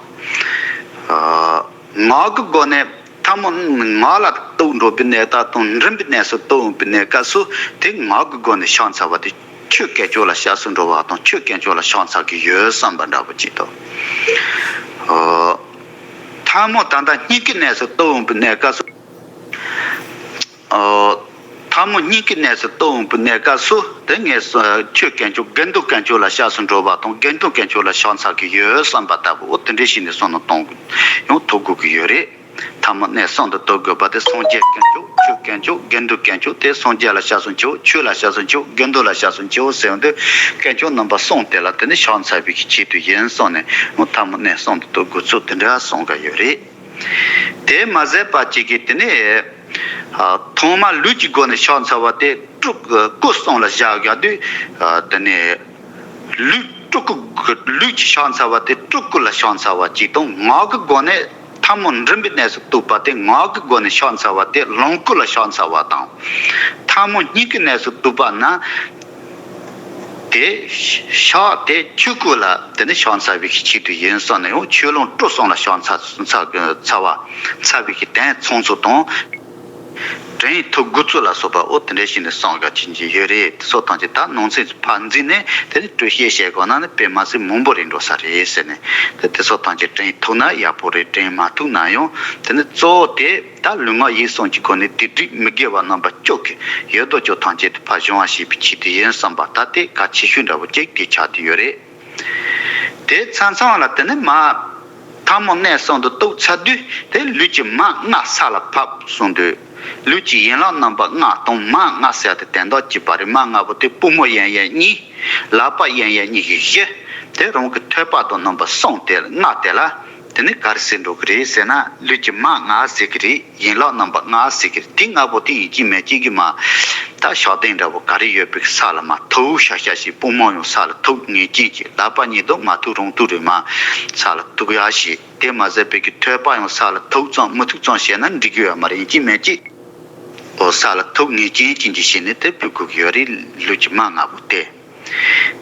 དང་། ངག་གི་སྒོ་ནས་ཐལ་མོ་ངག་ལ་གཏུག་འགྲོ་བའི་གནས་སྐབས་དང་མགྲིན་པའི་གནས་སུ་གཏུག་འོང་བའི་གནས་སྐབས་སུ་དེ་ངག་གི་སྒོ་ནས་ཕྱག་འཚལ་བ་དེ་ཆོས་དཀོན་མཆོག་ལ་སྐྱབས་སུ་འགྲོ་བ་དང་ཆོས་དཀོན་མཆོག་ལ་ཕྱག་འཚལ་གྱི་ཡོད་བསམ་པ་འདྲ་པོ་ཅིག་དང་། ཐལ་མོ་ད་ལྟ་སྙིང་གི་གནས་སུ་གཏུག་འོང་བའི་གནས་སྐབས་སུ། ཐལ་མོ་སྙིང་གི་གནས་སུ་གཏུགས་འོང་པའི་གནས་སྐབས་སུ་དེ་ངས་ཆོས་དཀོན་མཆོག་དགེ་འདུན་དཀོན་མཆོག་ལ་སྐྱབས་སུ་འགྲོ་བ་དང་དགེ་འདུན་དཀོན་མཆོག་ལ་ཕྱག་འཚལ་གྱི་ཡོད་བསམ་པ་ལྟ་བུ་འོ་དེ་འདྲ་ཞིག་ནས་བསམ་བློ་གཏོང་དགོས་ཡང་ཐུབ་དགོས་ཀྱི་ཡོད་རེད། ཐལ་མོ་སྙིང་གསུམ་དུ་གཏུགས་དགོས་པ་དེ་སངས་རྒྱས་དཀོན་མཆོག་ཆོས་དཀོན་མཆོག་དགེ་འདུན་དཀོན་མཆོག་དེ་སངས་རྒྱས་ལ་སྐྱབས་སུ་མཆིའོ། ཆོས་ལ་སྐྱབས་སུ་མཆིའོ། དགེ་འདུན་ལ་སྐྱབས་སུ་མཆིའོ་ཟེར་བ་འདི་དཀོན་མཆོག་རྣམ་པ་གསུམ་དེ་ལ་དེ་ནི་ཕྱག་འཚལ་བའི་ཆེད་དུ་ཡིན་གསུངས་ནས་ཐལ་མོ་སྙིང་གསུམ་དུ་གཏུགས་དགོས་ཚུལ་དེ་འདྲ་གསུང་གི་ཡོད་རེད། དེ་མ་ཟད་པ་གཅིག་གིས་དེ་ནི་ཐོག་མར་ལུས་ཀྱི་སྒོ་ནས་ཕྱག་འཚལ་བ་དེ་སྤྲུལ་སྐུ་གསུམ་ལ་བཞག་ཡོད་དུས་དེ་ནི། ལུས་སྤྲུལ་སྐུ། ལུས་ཀྱི་ཕྱག་འཚལ་བ་དེ་སྤྲུལ་སྐུ་ལ་ཕྱག་འཚལ་བ་གཅིག་དང་ངག་གི་སྒོ་ནས་ཐལ་མོ་མགྲིན་པའི་གནས་སུ་གཏུགས་པ་དེ་ངག་གི་སྒོ་ནས་ཕྱག་འཚལ་བ་དེ་ལོངས་སྐུ་ལ་ཕྱག་འཚལ་བ་དང་། ཐལ་མོ་སྙིང་གི་གནས་སུ་གཏུགས་པ་ན། དེ་ཕྱག་དེ་ཆོས་སྐུ་ལ་དེ་ནི་ཕྱག་འཚལ་བའི་ཆེད་དུ་ཡིན་གསུངས་ནས་ཡང་ཆོས་ལོངས་སྤྲུལ་གསུམ་ལ་ཕྱག་འཚལ་འཚལ་འཚལ་བ་འཚལ་བའི་དོན་མཚུངས་ཚུལ་དང་། དྲན་ཐུབ་དགོས་ཚུལ་ལ་སོགས་པ་འོ་དེ་འདྲ་ཞིག་ནས་གསུང་ག་ཅིག་ཅིག་ཡོད་རེད། དེ་ཚོ་ཐམས་ཅད་ད་ནང་ཚན་ཕར་འཛིན་ནས་དེ་ནི་སྤྲོས་བཤད་བྱེད་དགོས་ན་ནི་དཔེ་མ་སྲིད་མང་པོ་རེད་འགྲོ་ས་རེད་ཟེར་ནས་དེ་དེ་ཚོ་ཐམས་ཅད་དྲན་ཐུབ་ན་ཡག་པོ་རེད། དྲན་མ་ཐུབ་ན་ཡང་དེ་ནི་གཙོ་བོ་དེ་ད་ལུས་ངག་ཡིད་གསུམ་གྱི་སྒོ་ནས་སྡིག་སྒྲིབ་མི་དགེ་བ་རྣམ་པ་བཅུ་གི་ཡོད་དོ་ཅོག་ཐམས་ཅད་དེ་ཕར་སྦྱོང་བ་བྱེད་པའི་ཆེད་དུ་ཡིན་བསམ་པ་ད་དེ་གལ་ཆེ་ཤོས་འདྲ་བོ་ཅིག་དེ་ཆགས་བསྡད་ཡོད་རེད། དེ་ཚང་ཚང་ལ་དེ་ནི་མ། ཐལ་མོ་སྙིང་གསུམ་དུ་གཏུགས་ཚར་དུས་དེ་ལུས་ཀྱི་མར་སྔགས་ས་ལ་ཕབ་གསུངས་དུས། ལུས་ཀྱི་ཡན་ལག་རྣམ་པ་ལྔ་དང་མར་སྔགས་ཟེར་ཏེ་དོན་དག་གཅིག་པ་རེད། མར་ལྔ་པོ་དེ་པུས་མོ་ཡན་ཡན་གཉིས། ལག་པ་ཡན་ཡན་གཉིས་ཀྱི་བཞི། དེ་རང་གི་ཐོད་པ་དང་རྣམ་པ་གསུམ་དེ་ལྔ་དེ་ལ། དེ་ནི་ག་རེ་ཟེར་འགྲོ་གི་རེད་ཟེར་ན་ལུས་ཀྱི་མར་ལྔ་ཟེར་གི་རེད། ཡན་ལག་རྣམ་པ་ལྔ་ཟེར་གི་རེད། དེ་ལྔ་པོ་དེ་ཡིན་གཅིག་མིན་གཅིག་གི་མ། ད་ཞག་སྟེང་འདྲ་བོ་ག་རེ་ཡོད་པའི་ས་ལ་མར་ཐུག་ཤག་ཤག་ཞིག་པུས་མོ་ཡང་ས་ལ་ཐུག་ངེས་ཅན་གྱི་ལག་པ་གཉིས་དང་མ་ཐུག་རང་ཐུག་རེད་མ། ས་ལ་ཐུག་ཡག་ཞིག་དེ་མ་ཟད་པའི་གི་ཐོད་པ་ཡང་ས་ལ་ཐུག་ཙམ་མི་ཐུག་ཙམ་བྱས་ན་འགྲིག་གི་ཡོད་མ་རེད། ཡིན་གཅིག་མིན་གཅིག་འོ་ས་ལ་ཐུག་ངེས་ཅན་གྱི་འཇིགས་ཤིག་ནི་དེ་ཕུལ་དགོས་ཀྱི་ཡོད་རེད། ལུས་ཀྱི་མར་ལྔ་པོ་དེ།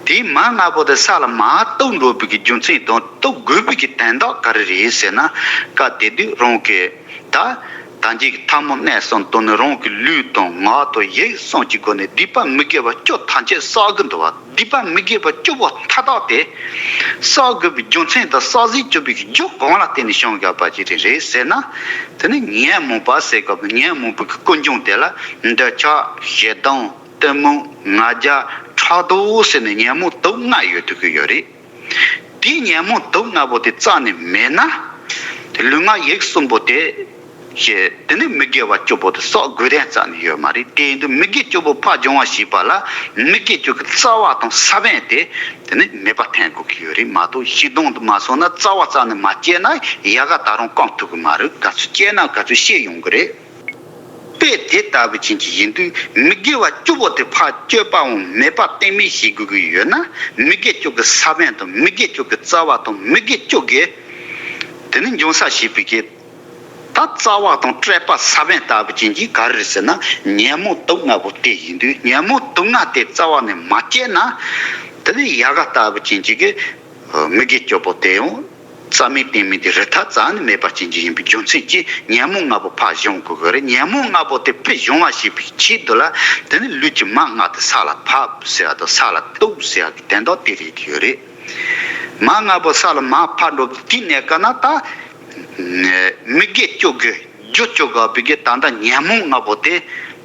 དེའི་མར་ལྔ་པོ་དེ་ས་ལ་མར་གཏུགས་འགྲོ་བའི་གི་རྒྱུ་མཚན་དང་གཏུགས་དགོས་པའི་གི་དོན་དག་ག་རེ་རེད་ཟེར་ན། སྐབས་དེ་དུས་རང་གི་ད་ད་གིན་གྱི་ཐལ་མོ་སྙིང་གསུམ་དང་ནི་རང་གི་ལུས་དང་ངག་དང་ཡིད་གསུམ་གྱི་སྒོ་ནས་སྡིག་པ་མི་དགེ་བ་བཅུ་ཐམས་ཅད་བསགས་ཀྱི་འདུག་བ། སྡིག་པ་མི་དགེ་བ་བཅུ་པོ་མཐའ་དག་དེ་བསགས་དགོས་པའི་རྒྱུ་མཚན་དང་བསགས་སྲིད་བཅུག་པའི་རྒྱུ་གང་ལ་བརྟེན་ནས་བྱུང་ཡོད་པ་ཅིག་རེད་ཟེར་ན། དེ་ནི་ཉོན་མོངས་པ་ཟེར་དགོས་པའི་ཉོན་མོངས་པའི་ཀུན་འབྱུང་དེ་ལ་འདོད་ཆགས་ཞེ་སྡང་གཏི་མུག་ང་རྒྱལ་ཕྲག་དོག་ཟེར་ནས་ཉོན་མོངས་དུག་ལྔ་ཡོད་ཐུབ་ཀྱི་ཡོད་རེད། དེའི་ཉོན་མོངས་དུག་ལྔ་པོ་དེ་རྩ་ནས་མེད་ན། དེ་ལུས་ངག་ཡིད་གསུམ་པོ་དེ། ཞེས་དེ་ནི་མི་དགེ་བ་བཅུ་པོ་དེ་བསགས་དགོས་དོན་རྩ་ནས་ཡོད་མ་རེད། དེ་ཡིན་དུས་མི་དགེ་བཅུ་པོ་ཕར་སྦྱོང་བ་བྱེད་པ་ལ་མི་དགེ་བཅུ་གི་རྩ་བ་དང་ས་བོན་དེ་དེ་ནི་མེད་པ་ཐོན་དགོས་ཀྱི་ཡོད་རེད་མ་གཏོགས་ཤིང་སྡོང་དུ་མ་སོང་ན་རྩ་བ་རྩ་ནས་མ་སྐྱེས་ན་ཡལ་ག་ད་རུང་སྐམ་ཐུབ་ཀྱི་མ་རེད། ག་ཚོད་སྐྱེས་ན་ག་ཚོད་ཤེས་ཡོང་གི་རེད། དཔེ་དེ་ལྟ་བུ་ཅན་གྱི་ཡིན་དུས་མི་དགེ་བ་བཅུ་པོ་དེ་ཕར་གཅོད་པའང་མེད་པ་གཏན་མེད་བྱེད་དགོས་ཀྱི་ཡོད་ན་མི་དགེ་བཅུ་གི་ས་བོན་དང་མི་དགེ་བཅུ་གི་རྩ་བ་དང་མི་དགེ་བཅུ་གི་དེ་ནི་འབྱུང་ས་བྱེད་པའི་གི་ད་རྩ་བ་དང་སྤྲད་པ་ས་བོན་ལྟ་བུ་ཅན་གྱི་ག་རེ་རེད་ཟེར་ན་ཉོན་མོངས་དུག་ལྔ་པོ་དེ་ཡིན་དུས་ཉོན་མོངས་དུག་ལྔ་དེ་རྩ་བ་ནས་མ་སྐྱེས་ན་དེ་ནི་ཡལ་ག་ལྟ་བུ་ཅན་གྱི་གི་མི་དགེ་བཅུ་པོ་དེ་ཡང་། རྩ་མེད་གཏན་མེད་དེ་རིལ་ཐ་རྩ་ནས་མེད་པ་ཅན་གྱི་ཡིན་པའི་རྒྱུ་མཚན་གྱིས་ཉོན་མོངས་ལྔ་པོ་ཕར་སྦྱོང་དགོས་ཀྱི་རེད། ཉོན་མོངས་ལྔ་པོ་དེ་ཕར་སྦྱོང་བ་བྱེད་པའི་ཆེད་དུ་ལ་དེ་ནི་ལུས་ཀྱི་མར་ལྔ་དེ་ས་ལ་ཕབ་ཟེར་བ་དང་ས་ལ་གཏུགས་ཟེར་བ་གི་དོན་དག་དེ་རེད་ཀྱི་ཡོད་རེད། མར་ལྔ་པོ་ས་ལ་མར་ཕབ་འགྲོ་དུས་དེའི་གནས་སྐབས་ན་ད་མི་དགེ་བཅུ་གི་རྒྱུ་བཅུ་དགག་པའི་གི་ད་ལྟ་ཉོན་མོངས་ལྔ་པོ་དེ།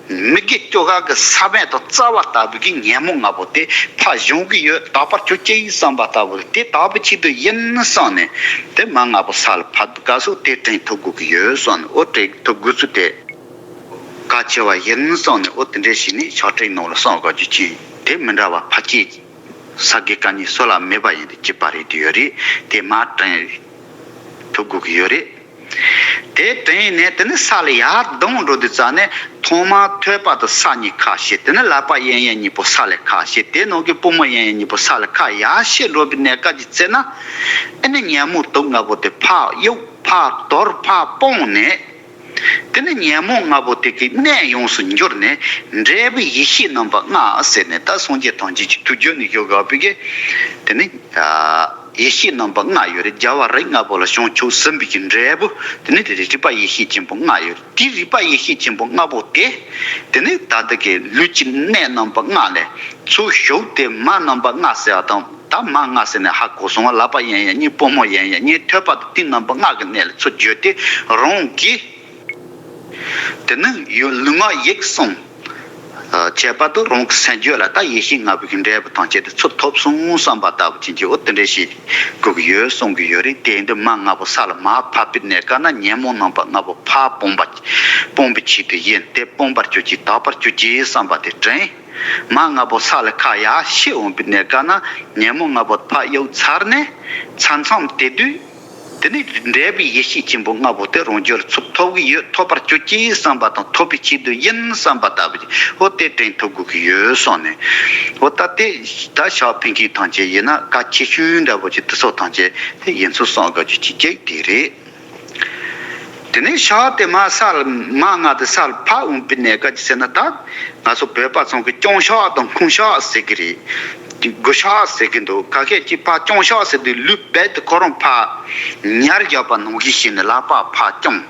མི་དགེ་བཅུ་ག་གི་ས་བོན་དང་རྩ་བ་ལྟ་བུ་གི་ཉོན་མོངས་ལྔ་པོ་དེ་ཕར་སྦྱོང་གི་ཡོད། དག་པར་གྱུར་ཅིག་བསམ་པ་ལྟ་བུ་དེ་དག་པའི་ཆེད་དུ་ཡིན་བསམ་ནས་དེ་མར་ལྔ་པོ་ས་ལ་ཕབ་པའི་སྐབས་སུ་དེ་དྲན་ཐུབ་དགོས་ཀྱི་ཡོད་བསམ་ནས་འོ་དྲན་ཐུབ་དགོས་ཚུལ་དེ་གལ་ཆེ་བ་ཡིན་བསམ་ནས་འོ་དེ་འདྲ་ཞིག་ནས་ཕྱག་བྲིས་ནང་ལ་གསུང་དགོས་རྒྱུ་ཅན་དེ་མི་འདྲ་བ་ཕལ་ཆེར་ས་དགེ་བཀའ་རྙིང་སུ་ལ་མེད་པ་ཡིན་དུས་གཅིག་པ་རེད་དེ་ཡོད་རེད། དེ་མར་དྲན་ཐུབ་དགོས་ཀྱི་ཡོད་རེད། དེ་དྲན་ནས་དེ་ནི་ས་ལ་ཡར་ལྡང་འགྲོ་དུས་ཙ་ནས་ཐོག་མར་ཐོད་པ་དང་ས་གཉིས་ཁ་ཕྱེ། དེ་ནི་ལག་པ་གཡས་གཡོན་གཉིས་པོ་ས་ལ་ཁ་ཕྱེ། དེ་ནང་གི་པུས་མོ་གཡས་གཡོན་གཉིས་པོ་ས་ལ་ཁ་ཡར་ཕྱེ་འགྲོ་བའི་གནས་སྐབས་ཀྱི་ཚེ་ན། ཨ་ནི་ཉོན་མོངས་དུག་ལྔ་པོ་དེ་ཕར་གཡུག་ཕར་དོར་ཕར་སྤོང་ནས། དེ་ནི་ཉོན་མོངས་ལྔ་པོ་དེ་གི་གནས་ཡོངས་སུ་འགྱུར་ནས་འབྲས་བུ་ཡེ་ཤེས་རྣམ་པ་ལྔ་ཟེར་ནས་ད་སངས་རྒྱས་ཐམས་ཅད་ཀྱི་ཐུགས་རྒྱུད་ནས་ཡོད་དགོས་པའི་གི་དེ་ནི། ཡེ་ཤེས་རྣམ་པ་ལྔ་ཡོད་རེད། རྒྱལ་བ་རིགས་ལྔ་པོ་ལ་བྱང་ཆུབ་ཟིན་པའི་གི་འབྲས་བུ་དེ་ནི་དེ་རིག་པ་ཡེ་ཤེས་ཆེན་པོ་ལྔ་ཡོད་རེད། དེ་རིག་པ་ཡེ་ཤེས་ཆེན་པོ་ལྔ་པོ་དེ་དེ་ནི་ད་ལྟ་གི་ལུས་ཀྱི་གནས་རྣམ་པ་ལྔ་ལས་ཚུར་ཞུགས་ཏེ་མར་རྣམ་པ་ལྔ་ཟེར་བ་དང་ད་མར་ལྔ་ཟེར་ནས་ཧ་གོ་སོང་བ། ལག་པ་གཡས་གཡོན་གཉིས་པུས་མོ་གཡས་གཡོན་གཉིས་ཐོད་པ་དང་དེ་རྣམ་པ་ལྔ་གི་གནས་ལ་ཚུར་བརྗོད་དེ་རང་གི་དེ་ནི་ཡོད་ལུས་ངག་ཡིད་གསུམ། ཨ། ཁྱད་པར་དུ་རང་གི་སེམས་རྒྱུད་ལ་ད་ཡེ་ཤེས་ལྔ་པོའི་གི་འབྲས་བུ་ཐམས་ཅད་དེ་ཚུར་ཐོབ་སོང་བསམ་པ་ལྟ་བུ་ཅན་གྱི། འོ་དེ་འདྲ་ཞིག་དགོས་ཀྱི་ཡོད་གསུང་གི་ཡོད་རེད། དེ་ཡིན་དུས་མ་ལྔ་པོ་ས་ལ་མར་ཕབ་པའི་གནས་སྐབས་ན་ཉོན་མོངས་རྣམ་པ་ལྔ་པོ་ཕར་སྤོང་བ། སྤོང་བའི་ཆེད་དུ་ཡིན་ཏེ། སྤོང་བར་གྱུར་ཅིག་དག་པར་གྱུར་ཅིག་བསམ་པ་དེ་དྲན། མ་ལྔ་པོ་ས་ལ་ཁ་ཡར་ཕྱེ་འོང་པའི་གནས་སྐབས་ན་ཉོན་མོངས་ལྔ་པོ་ཕར་གཡུག་ཚར་ནས་ཚར་མཚམས་དེ་དུས། དེ་ནས་འབྲས་བུའི་ཡེ་ཤེས་ཆེན་པོ་ལྔ་པོ་དེ་རང་རྒྱུད་ལ་ཚུར་ཐོབ་ཀྱི་ཡོད། ཐོབ་པར་གྱུར་ཅིག་བསམ་པ་དང་། ཐོབ་པའི་ཆེད་དུ་ཡིན་བསམ་པ་ལྟ་བུ་ཅིག་འོ་དེ་དྲན་ཐུབ་དགོས་ཀྱི་ཡོད་གསུངས་ནས། འོ་ད་དེ་ད་ཕྱག་ཕུལ་མཁན་ཐམས་ཅད་ཡིན་ན་གལ་ཆེ་ཤོས་འདྲ་པོ་ཅིག་དེ་ཚོ་ཐམས་ཅད་དེ་ཡིན་ཚུལ་གསུང་དགོས་རྒྱུ་གཅིག་གཅིག་དེ་རེད། དེ་ནས་ཕྱག་དེ་མར་ས་ལ་མར་མངལ་དེ་ས་ལ་ཕབ་འོང་པའི་གནས་སྐབས་ཅིག་ཟེར་ན། ད་ང་ཚོ་བོད་པ་ཚང་གི་སྐྱོང་ཕྱག་དང་འཁོར་ཕྱག་ཟེར་གི་རེད། དགུ་ཕྱག་ཟེར་གི་འདུག་ག་གས་ཅིག་ཕར་སྐྱོང་ཕྱག་ཟེར་དུས་ལུས་རྦད་དེ་ཁོ་རང་ཕར་ཉར་བཞག་པ་ནང་བཞིན་བྱས་ནས་ལག་པ་ཕར་བརྐྱངས།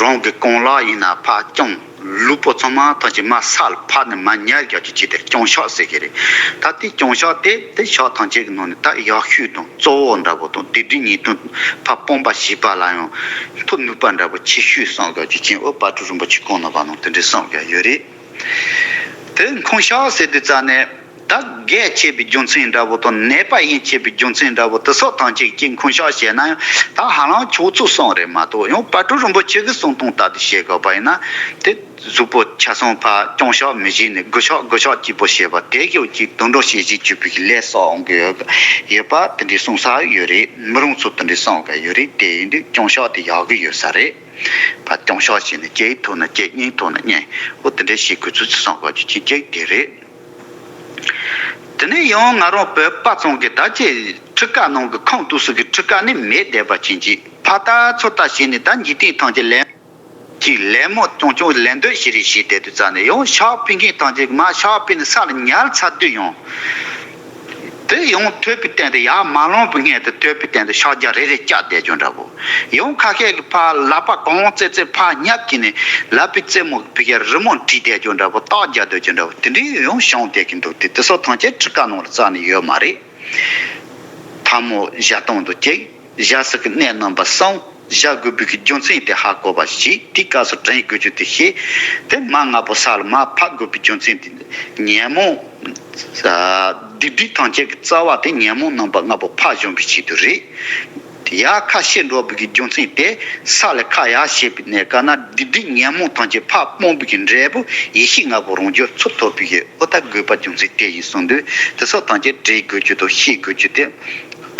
རང་གི་རྐང་ལག་ཡིན་ན་ཕར་བརྐྱངས། ལུས་པོ་ཚང་མ་ཐམས་ཅད་མར་ས་ལ་ཕབ་ནས་མར་ཉར་བཞག་རྒྱུ་ཅིག་དེ་སྐྱོང་ཕྱག་ཟེར་གི་རེད། ད་དེ་སྐྱོང་ཕྱག་དེ་དེ་ཕྱག་ཐམས་ཅད་ཀྱི་ནང་ནས་ད་ཡག་ཤོས་དང་གཙོ་བོ་འདྲ་པོ་དང་སྡིག་སྒྲིབ་ཉེས་ལྟུང་ཕར་སྤོང་བ་ཞེས་པ་ལ་ཡང་མཐོ་ནུས་པ་འདྲ་པོ་ཆེ་ཤོས་གསུང་དགོས་རྒྱུ་ཅན། འོ་དཔལ་སྤྲུལ་རིན་པོ་ཆེ་གོང་ན་པ་ནང་དེ་འདྲའི་གསུང་དགོས་ཡོད་རེད། དེ་འཁོར་ཕྱག་ཟེར་དུས་ཙ་ནས་ད་རྒས་ཆེ་བའི་རྒྱུ་མཚན་འདྲ་པོ་དང་ནད་པ་ཡན་ཆད་པའི་རྒྱུ་མཚན་འདྲ་པོ་དེ་སོགས་ཐམས་ཅད་ཀྱིས་འཁོར་ཕྱག་བྱས་ན་ཡང་ད་ཧ་ལམ་ཆོག་ཚུལ་གསུངས་རེད་མ་གཏོགས། ཡང་དཔལ་སྤྲུལ་རིན་པོ་ཆེ་གི་གསུང་སྟངས་ལྟར་དུ་བྱེད་དགོས་པ་ཡིན་ན་དེ་གཟུགས་པོ་ཆ་ཚང་ཕར་སྐྱོང་ཕྱག་མི་བྱེད་ནས་དགུ་ཕྱག་དགུ་ཕྱག་གཅིག་པོ་བྱེད་པ་དེ་གིས་ཅིག་དུད་འགྲོ་ཞེ་གཅིག་གྱུར་པའི་ལས་བསགས་འོང་གི་ཡོད་ཡོད་པ་དེ་འདྲའི་གསུང་ས་ཡོད་རེད། མི་རུང་ཚོ་དེ་འདྲའི་གསུང་གི་ཡོད་རེད། དེ་ཡིན་དུས་སྐྱོང་ཕྱག་དེ་ཡག་གི་ཡོད་ས་རེད། ཕར་སྐྱོང་ཕྱག་བྱས་ནས་སྐྱེ་ཐུབ་ན་སྐྱེ། རྙེད་ཐུབ་ན་རྙེད། འོ་དེ་འདྲ་བྱེད་དགོས་ཚུལ་གསུང་དགོས་རྒྱུ་གཅིག་གཅིག་དེ་རེད། དེ་ནས་ཡང་ང་རང་བོད་པ་ཚང་གི་ད་ཅི་ཁྲི་ཀ་ནང་གི་ཁང་དུ་སུ་གི་ཁྲི་ཀ་ནི་མེད་བསྡད་པ་ཅན་གྱི་ཕར་ལྟ་ཚུར་ལྟ་བྱས་ནས་ད་འཇིག་རྟེན་ཐམས་ཅད་ལན་གཅིག་ལད་མོ་ཅུང་ཅུང་ལད་འདོད་ཞིག་རེད་ཞེས་བསྡད་དུས་ཙ་ནས་ཡང་ཕྱག་ཕུལ་མཁན་ཐམས་ཅད་མར་ཕྱག་ཕུལ་ནས་ས་ལ་ཉལ་ཚར་དུས་ཡང་། དེ་ཡང་ཐོད་པའི་སྟེང་དུ་ཡར་མ་ལོངས་པའི་སྔོན་དུ་ཐོད་པའི་སྟེང་དུ་ཕྱག་རྒྱ་རེ་རེ་བཀྱག་བསྡད་རྒྱུ་འདྲ་པོ། ཡང་ཁ་ཤས་ཀྱིས་ཕར་ལག་པ་གང་བཙལ་བཙལ་ཕར་བསྙབས་ཀྱིས་ནས་ལག་པའི་རྩེ་མོ་ཕ་གིར་རི་མོ་བྲིས་བསྡད་རྒྱུ་འདྲ་པོ། རྟགས་རྒྱག་སྡོད་རྒྱུ་འདྲ་པོ་དེ་འདྲའི་ཡང་བྱུང་བསྡད་ཀྱི་འདུག་དེ་དེ་སོགས་ཐམས་ཅད་ཁྲི་ཀ་ནང་ལ་རྩ་ནས་ཡོད་མ་རེད། ཐལ་མོ་བཞག་སྟངས་དང་གཅིག་བཞག་ས་གི་གནས་རྣམ་པ་གསུམ། བཞག་དགོས་པའི་གི་རྒྱུ་མཚན་དེ་ཧ་གོ་བ་ཞིག་དེའི་སྐབས་སུ་དྲན་དགོས་རྒྱུ་དེ་ཤེས། དེ་མ་ལྔ་པོ་ས་ལ་མར་ཕབ་དགོས་པའི་རྒྱུ་མཚན་དེ་ཉོན་མོངས་སྡིག་སྒྲིབ་ཐམས་ཅད་ཀྱི་རྩ་བ་དེ་ཉོན་མོངས་རྣམ་པ་ལྔ་པོ་ཕར་བཞོན་པའི་ཆེད་དུ་རེད། ཡར་ཁ་ཕྱེ་འགྲོ་བའི་གི་རྒྱུ་མཚན་དེ་ས་ལ་ཁ་ཡར་ཕྱེ་བའི་གནས་སྐབས་ན་སྡིག་སྒྲིབ་ཉོན་མོངས་ཐམས་ཅད་ཕར་སྤོང་བའི་གི་འབྲས་བུ་ཡེ་ཤེས་ལྔ་པོ་རང་རྒྱུད་ཚུར་ཐོབ་པའི་གི། འོ་ད་དགོས་པ་རྒྱུ་མཚན་དེ་ཡིན་གསུངས་དུས་དེ་སོགས་ཐམས་ཅད་དྲན་དགོས་རྒྱུ་དང་ཤེས་དགོས་རྒྱུ་དེ་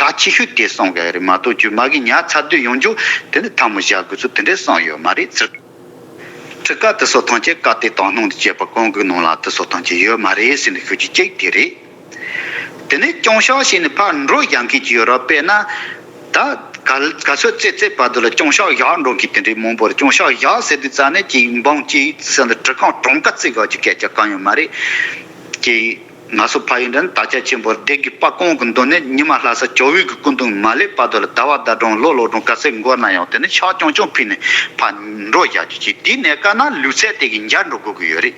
གལ་ཆེ་ཤོས་དེ་གསུང་གི་རེད་མ་གཏོགས། རྒྱུ་མ་གི་ཉར་ཚར་དུས་ཡོང་རྒྱུ་དེ་ནི་ཐལ་མོ་བཞག་དགོས་ཚུལ་དེ་འདྲས་གསུངས་ཡོད་མ་རེད། ཚིག་ཁྲི་ཀ་དེ་སོགས་ཐམས་ཅད་བཀའ་གཏེར་དག་སྣང་དུ་བཅས་པ་གང་གི་ནང་ལ་དེ་སོགས་ཐམས་ཅད་ཡོད་མ་རེད་ཟེར་ནས་ཤོད་རྒྱུ་གཅིག་དེ་རེད། དེ་ནས་སྐྱོང་ཕྱག་བྱས་ནས་ཕར་འགྲོ་བཞག་མཁན་ཅིག་ཡོད་རེད། དཔེར་ན། ད་ག་ག་ཚོད་ཙེ་ཙེ་བར་དུ་ལ་སྐྱོང་ཕྱག་བཞག་འགྲོ་མཁན་དེ་འདྲའི་མང་པོ་རེད། སྐྱོང་ཕྱག་བཞག་ཟེར་དུས་ཙ་ནས་ཀྱི་འབངས་ཀྱི་ས་འདི་གྲི་ཁང་གྲངས་ཀ་བརྩི་དགོས་ཀྱི་སྐད་ཆ་གང་ཡང་མ་རེད། ཀྱི་ང་ཚོ་ཕ་ཡུལ་འདྲ་ནི་དར་ཆ་ཆེན་པོ་སྡེ་དགེ་དཔལ་ཀོང་གི་མདུན་ནས་ཉི་མ་ལྷ་ས་ཇོ་བོའི་གི་སྐུ་མདུན་མ་སླེབས་བར་དུ་ལ་ཟླ་བ་ཟླ་སྒྲོན་ལོ་ལོ་སྒྲོན་ག་ཚོད་འགོར་ན་ཡང་དེ་ནས་ཕྱག་རྐྱང་རྐྱང་ཕུལ་ནས་ཕར་འགྲོ་བཞག་རྒྱུ་ཅིག་དེའི་གནས་སྐབས་ན་ལུས་རྩལ་དེ་གི་འཇགས་འགྲོ་དགོས་ཀྱི་ཡོད་རེད།